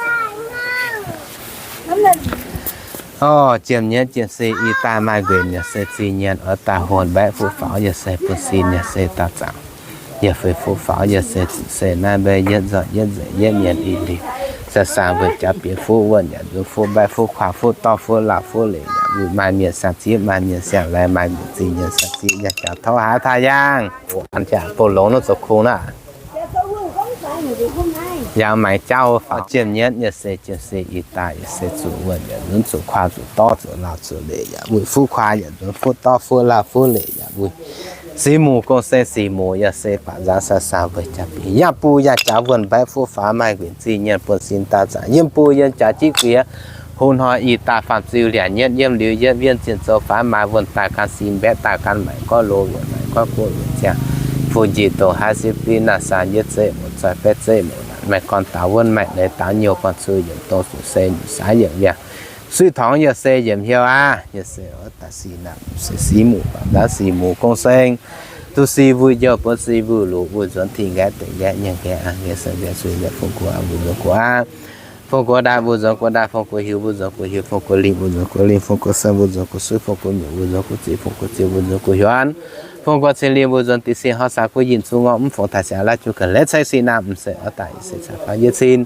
Orv, jiem nyienv jien se i daaih maaih nquenc yaac se zingh nyienc oix daaih huon mbaeqv fuqv faaux yaac se buonv-sin yaac se daaih zaangc. Yaac feix fuqv faaux yaac se zuqc se naaiv mbaeqv yietv nzoih yietv nzengc yietv nyienc i liuz, sai-saan mbuo jaax bieqc fuqv wuonh yaac nzuonx fuqv mbaeqv fuqv kuaaz fuqv dorv fuqv lauh fuqv leic yaac mbuo maaih mienh siang-zieqv maaih mienh siang-laix maaih nquenc zingh nyienc siang-zieqv yaac jaax tov haaix taaih yaangh. An jaax bouh longx nuv zoux kungx naaiv. Yaac maaiz jauv faaux jiem nyienv yaac se jiem se i daaih yaac se zuqc wuonh yaac nzunc zuqc kuaaz zuqc dorv zuqc lauh zuqc leic yaac mbuo fuqv kuaaz yaac nzunc fuqv dorv fuqv lauh fuqv leic yaac mbuo Siqv muc gong-seng siqv muc yaac se baac nzaanx sai sai weic jaax bieqc yaac bun yaac jaax wuonh mbaeqv fuqv faaux maaih nquinc zingh nyienh buonv sin daaih zaangc yiem bun yiem jaax jiv guiex hungh hnoi i daaih faam ziu liac nyietv yiem liuz yietv wienh zinh zoux faaux maaih wuonh daaih gan sin mbaeqv daaih gan maaic gorv loz weic maaic gorv guoqv weic ziangh fu njiec dongh haaix siev biv naaiv saa nyietv zeiv muc zoih baeqv zeiv muc naanc maaih gorn daaux wuonv maaih leiz daaux nyouh gorn cui yiemc dongh zuqc se nyungc saax yiemc yaac suiv torngx yaac se yiemc hiuv aqv. Yaac se oix daaih siqv naamh se siqv muc baac nzaanx siqv muc gong-seng duqv siqv mbuo njouh buonv siqv mbuo luqc mbuo nzuonx tin nqaeqv deix nqaeqv nyei nqaeqv aqv. Nqaeqv se nqaeqv suiv nqaeqv fong guoqv mbuo nzuonx guoqv aqv. Fong guoqv ndaaih mbuo nzuonx guoqv ndaaih, fong guoqv hiuv mbuo nzuonx guoqv hiuv, fong guoqv lingh mbuo nzuonx guoqv lingh, fong guoqv suiv mbuo nzuonx guoqv suiv, fong guoqv miuc mbuo nzuonx guoqv ziqc, fong guoqv ziouc mbuo nzuonx guoqv hiuonv, fong guoqv cien liuh mbuo nzuonx dingc sin horv saax guoqv yinh zuqc ngorc mv fongc taaix siangx laav jiu ga'hlen cai siqv naamh mv se oix daaih se cai faaux yietv cin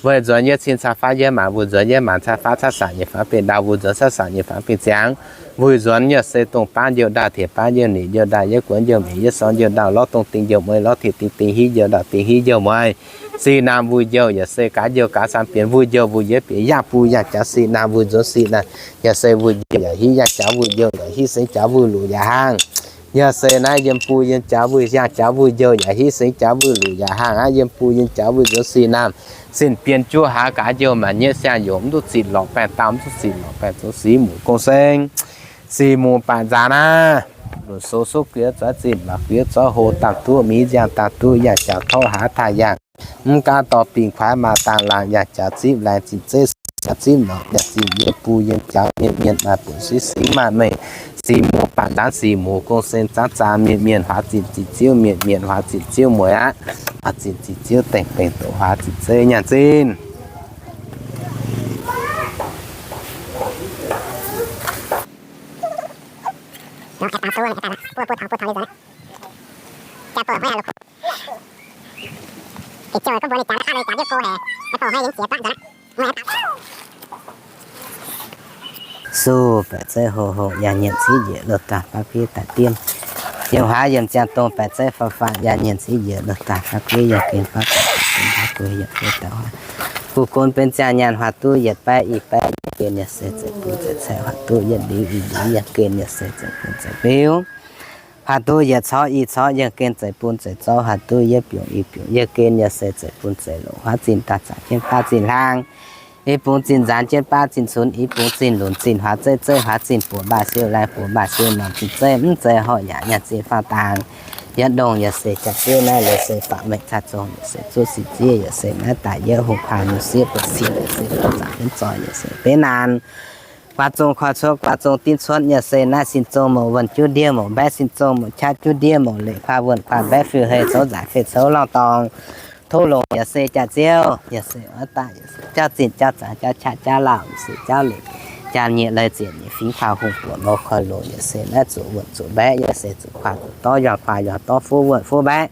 weic nzuonx yietv cin cai faaux yietv maanc, mbuo nzuonx yietv maanc cai faaux cai saanc nyei faaux bingh ndau, mbuo nzuonx cai saanc nyei faaux bingh ziangx, mbuo nzuonx yaac se dongh baav njouh ndau, tiex baav njouh, ninh njouh ndau, yietv guonx njouh, mienh yietv sorng njouh ndau, lorv dongh ding njouh mueiz, lorv tiex ding ding hiv njouh ndau, ding hiv njouh mueiz. Siqv naamh mbuo njouh yaac se gaax njouh gaax saam bienx mbuo njouh, mbuo yietv bieqc yaac bun yaac jaax siqv naamh mbuo nzuonx siqv naamh yaac se mbuo njouh yaac hiv yaac jaax mbuo njouh yaac hiv sengx jaax mbuo luqc yaac haangh. Yaac se naaiv yiem bun yiem jaax mbuo yaac jaax mbuo njouh yaac hiv sengx jaax mbuo luqc yaac haangh aqv. Yiem bun yiem jaax mbuo nzuonx siqv naamh sin bienx juov haaix gaax njouh maanc nyei siang-yongc mv duqv zitc lorqc baengh dauh, mv duqv zitc lorqc baengh zoux siqv muc gong-seng. Siqv muc baac nzaanx aqv. Lunc soux suqv guiex zoix zinh, maac guiex zoix hlo, dangh duqv miv nziang, dangh duqv yaac jaax torv haaix taaih yangh. Mv gaav dorh bingh kuaaiv maaz dangh laangc yaac jaax zipv laengz zinh zeiv, jaax zipv norqc yaac zinh yiem bun yiem jaax mienh mienh maaih buonc siqv siqv maaih mengh. Siqv muc baac nzaanx siqv muc gong-seng zaanv zaanx mienh mienh huaax zinh zinh ziouv mienh mienh huaax zinh ziouv mueiz aqv. Huaax zinh zinh ziouv dengh bengh doqc huaax zinh zeiv nyaanh zinh. Suv baeqc zeiv hoc hoc yaac nyienc civ njiec loz-daaih baav bieiv daaih dien. Yiem huaav yiem ziangh dongh baeqc zeiv faaux faaux yaac nyienc civ njiec loz-daaih baav bieiv yaac gen baav daaih daaih gueix yaac gueix daaih huaav. Guv gonv benx ziangh nyaanh huaav duqv yietc baeqv i baeqv yaac gen yaac se zeiv bun zeiv caeqv huaav duqv yietc ndiuv i ndiuv yaac gen yaac se zeiv bun zeiv biuv. Huaav duqv yietc corc i corc yaac gen zeiv bun zeiv zorv huaav duqv yietc biungc i biungc yaac gen yaac se zeiv bun zeiv longc huaav zinh daaih zaangc jienv baav zinh hlaang. I bungx zinh nzaanx jienv baav zinh cunx, i bungx zinh lunc zinh huaav zeiv zeiv huaav zinh buoqc mbaah siou laengh buoqc mbaah siou norqc zinh zeiv mv zeiz horqc yaac nyaanh zinh faang dangx. Yietc ndongh yaac se jaax ziev naaiv leiz se faaux mengh caax zong yaac se zuov sic ziev yaac se naaiv daaih yietv hungh kuaang nyei sieqv buoqc sin yaac se buoqc zaangc jienv zoih yaac se benx naanc. Guaax zong koi cuotv, guaax zong dinv cuotv, yaac se naaiv sin zong mouc wuonh juv ndiev mouc mbaeqv, sin zong mouc qaqv juv ndiev mouc leic, kuaah wuonh kuaah mbaeqv, fiuv hei couv nzaac fei couv lorngh dorngx, tov longc yaac se jaax ziouv, yaac se oix daaih, yaac se jauv zinh jauv zaaix, jauv qaqv jauv lauh, yaac se jauv leic, jaax nyieqc leiz ziepc nyeic fingx kuaah hungh buoqc mouh koi loz, yaac se naaiv zuqc wuonh zuqc mbaeqv, yaac se zuqc kuaah zuqc dorv, yuangh kuaah yuangh dorv, fuqv wuonh fuqv mbaeqv,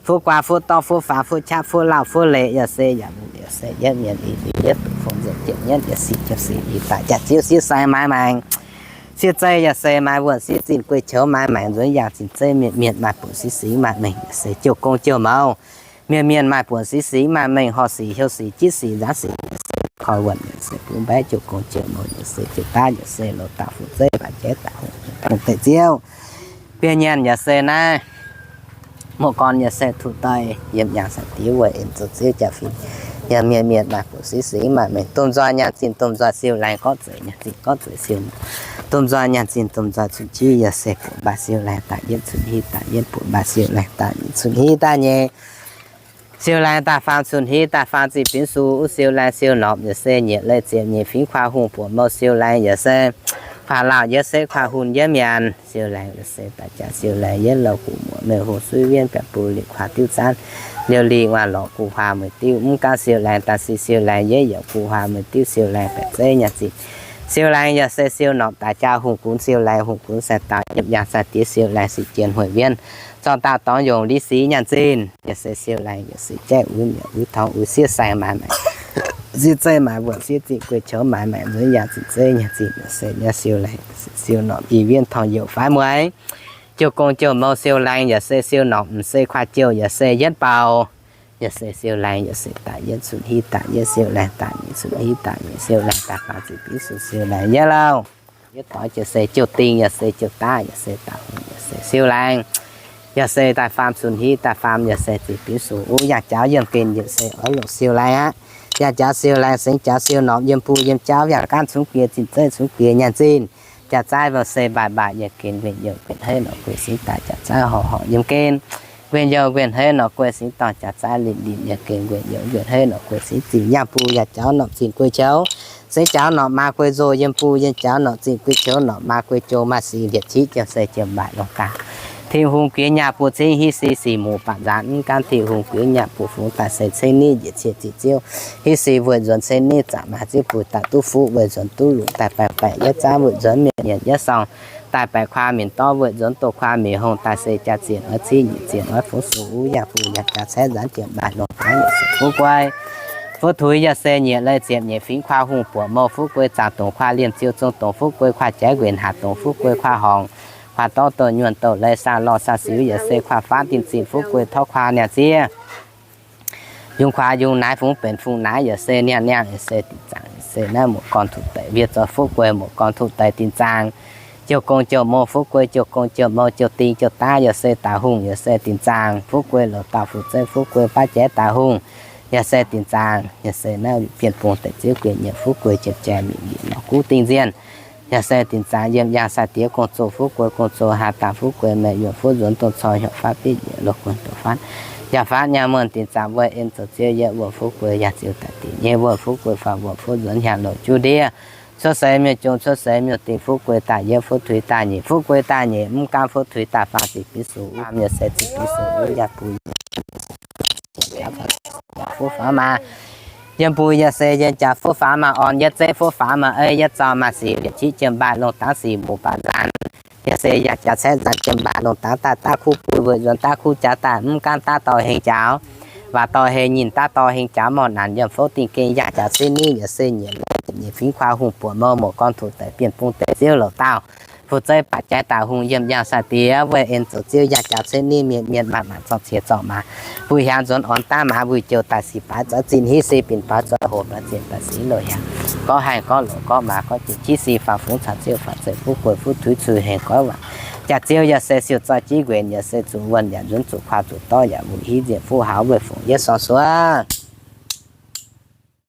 fuqv guaax fuqv dorv, fuqv faaux fuqv qaqv fuqv lauh fuqv leic, yaac se yaac mv liouc se yietv mienh i liouc yietv duqv fongc nzengc jienv yietv yietc sic jienv sic i daaih jaax ziouv siev sai maaiz maengc. Siev zeiv yaac se maaiz wuonh siev zinh guei qoux maaiz maengc nzuonx yaac zinh zeiv mienh mienh maaih buonc siev sic maaih mengh yaac se jouh gong jouh mouz. Mienh mienh maaih buonc siev sic maaih mengh horh sic heuc sic jiv sic nzaanv sic yaac se koi wuonh yaac se bun mbaeqv jouh gong jouh mouz yaac se jouh daav yaac se loz-daaih fu zeiv baac jaiv daaih hungh deic ziouv. Biei nyaanh yaac se naaiv, muoz-gorn yaac se tuq doix yiem nyaanh sai-diex wuov en zoux ziouv jaa-fin. Yaac mienh mienh maaih buonc siev sic maaih mengh domh nzoih nyaanh zinh domh nzoih siou laengh gorngv zeiz nyaanh zinh gorngv zeiz siou. Domh nzoih nyaanh zinh domh nzoih cun-jiv yaac se buoqc mbaah siou laengh daaih yietv cun-hiv daaih yietv buoqc mbaah siou laengh daaih cun-hiv daaih nyei. Siou laengh daaih faam cun-hiv daaih faam zinh binv su wuov siou laengh siou norqc yaac se nyieqc leiz ziepc nyeic fingx kuaah hungh buoqc mouh siou laengh yaac se kuaah lauh yaac se kuaah hunc yaac mienc. Siou laengh yaac se daaih jaax siou laengh yietv louh gu'muoc mengh hungh suiv wienv biauv buv liqc kuaah diuv zaanv liouh liqc waac lorqc gu'huaah mueiz diuv mv gaanv siou laengh daaih sic siou laengh yietv yaac gu'huaah mueiz diuv siou laengh baeqc zeiv nyaanh zinh. Siou laengh yaac se siou norqc daaih jaa hungh gunv siou laengh hungh gunv sai-daux yiem yaangh sai-diex siou laengh sic jien hueic wienv zorqv daaih dorngx yongc li sic nyaanh zinh. Yaac se siou laengh yaac se jaiv uix mietc uix torngx uix siev saeng maaiz maengc, siev zeiv maaiz wuonh siev zinh guei qoux maaiz maengc nzuonx yaangh zinh zeiv nyaanh zinh yaac se siou laengh siou norqc i wienv torngx youc faix mueiz. Jouh gong jouh mouz siou laengh yaac se siou norqc m'sei kuaah jouh yaac se yietv baaux. Yaac se siou laengh yaac se daaih yietv cun-hiv daaih yietv siou laengh daaih nyeic cun-hiv daaih nyeic siou laengh daaih faam zinh binv su siou laengh yietv lauh. Yietv doix yaac se jouh ding yaac se jouh daav yaac se daaih hungh yaac se siou laengh. yaac se daaih faam cun-hiuv, daaih faam yaac se ziqc biux sux. Wuov yangh jaux yiem gen yaac se oix longc siou laengz aqv. Yangh jaux siou laengz, sengx jaux siou norqc, yiem buo yiem jauv, yangh gaanv cunx guiex, zinh zeiv cunx guiex, nyaanh zinh jaax zaaiv mbuo se mbaaih mbaaih yiem gen, nquenh youh nquenh heiv norqc gueih singx daaih jaax zaaiv horc horc yiem gen, nquenh youh nquenh heiv norqc gueih singx dorngh jaax zaaiv limh limh yiem gen, nquenh youh nquenh heiv norqc gueih singx zinh, yangh buo yaac jaux norqc zinh guei qouv, sengx jaux norqc maa guei nzoh, yiem buo yiem jaux norqc zinh guei qouv, norqc maa guei jou, maaih sic liepc ciqv jiem se jiem mbaaih longc gaax. Tin-Hungh guiex nyaah buo cingv, hiv si sic muc baac nzaanx, mv gaanv Tin-Hungh guiex nyaah buo fungx daaih se cingv nitv njiec cie ziqc ziouv. Hiv si weic nzuonx cingv nitv zaqc maaih ziouv buix daaih duqv fuqv, weic nzuonx duqv lungh daaih baengh baengh yietv zaanv, weic nzuonx mienh mienh yietv sorng daaih baeqc kuaah minc dorv, weic nzuonx doh kuaah minc hongh daaih se jaa zienh oix cingv nyic zienh oix fungx suqc wuov yaac buix yaac jaax caeqv nzanc jiem mbaaih longc daaih yietc suqc fuqv guei. Fuqv tuix yaac se nyieqc leiz ziepc nyeic fingx kuaah hungh buoqc mouh fuqv guei, zaangc dongc kuaah liemh ziou zong dongc fuqv guei, kuaah jaiv nquenc haac dongc fuqv guei, kuaah horngc kuaah dorv douh nyuonh douh leiz saah lorh saah siux yaac se kuaah faatv dinh zinh fuqv guei, torv kuaah niaa ziev yungz kuaah yungz naaiv fungx benx fungx naaiv yaac se niaa niangh yaac se dinh zaangc yaac se naaiv muoc gorn tuqv deix, wiev zoux fuqv guei muoc gorn tuqv deix dinh zaangc. Jouh gong jouh mouh fuqv guei, jouh gong jouh mouh, jouh ding jouh daav yaac se daaih hungh yaac se dinh zaangc. Fuqv guei loz dauh fu'zeiv fuqv guei, baav jaiv daaih hungh yaac se dinh zaangc. Yaac se naaiv bienh bung deix ziouv gueic nyieqc fuqv guei, jiem jai mingh mingh nor guv ding nzienh yaac se dinh zaangc. Yiem yangh sai-diex gong-zoh fuqv guei, gong-zoh haa daaih fuqv guei, meih yuonh fuqv nzuonx dongh cor hnyouv faatv bitv yietc loz guon dongh faatv yaac faatv nyaanh muonh dinh zaangc. Wuov en zoux ziouv yie wuov fuqv guei, yaac ziouv daaih dingc nyei wuov fuqv guei, faah wuov fuqv nzuonx hiaang loz juv ndiev cuotv seix miuc-jung, cuotv seix miuc-dingh fuqv guei daaih yietv, fuqv tuix daaih nyeic, fuqv guei daaih nyeic, mv gaamv fuqv tuix daaih faam ziqc biux sux, yaac se ziqc biux sux, yaac buix fuqv faaux maa. Yiem buix yaac se yiem jaax fuqv faaux maa orn, yietv zeiv fuqv faaux maa ei, yietv zaux maaih sic liepc ciqv jiem mbaaih longc dangv sic muc baac nzaanx. Yaac se yaac jaax caeqv nzanc jiem mbaaih longc dangv daaih daav kuv buix weic nzuonx daav kuv jaax daaih mv gaamv daav dorh heng jaax, waac dorh heng nyinh daav dorh heng jaax morh naanc yiem fouv dingh gengh yaac jaax cingv nitv yaac se nyieqc leiz ziepc nyeic fingx kuaah hungh buoqc mouh muoc gorn tuqv deix bienh bung deix ziouv loz dauh fu'zeiv baac jaiv daaih hungh yiem yangh sai-diex wuov en zoux ziouv yaac jaax cingv nitv mienh mienh maanc maanc zorqv cie zorqv maa buih hiaangx nzuonx orn daav maa wuic jouh daaih sic baaix zoux zinh hiv si binc baaix zoux hoc baaix zinh baaix sic loz hiaangx gorngv haih gorngv loz gorngv maa gorngv jiex qiex si faam fungx caux ziouv faam zeiv fuqv guei fuqv tuix cui hengx goiv waac jaax ziouv yaac se siou zoih jiv nquenc yaac se zuqc wuonh yaac nzunc zuqc kuaah zuqc dorv yaac wuic hiv nzieqc fuqv haux weic fungc yietv sorng suonv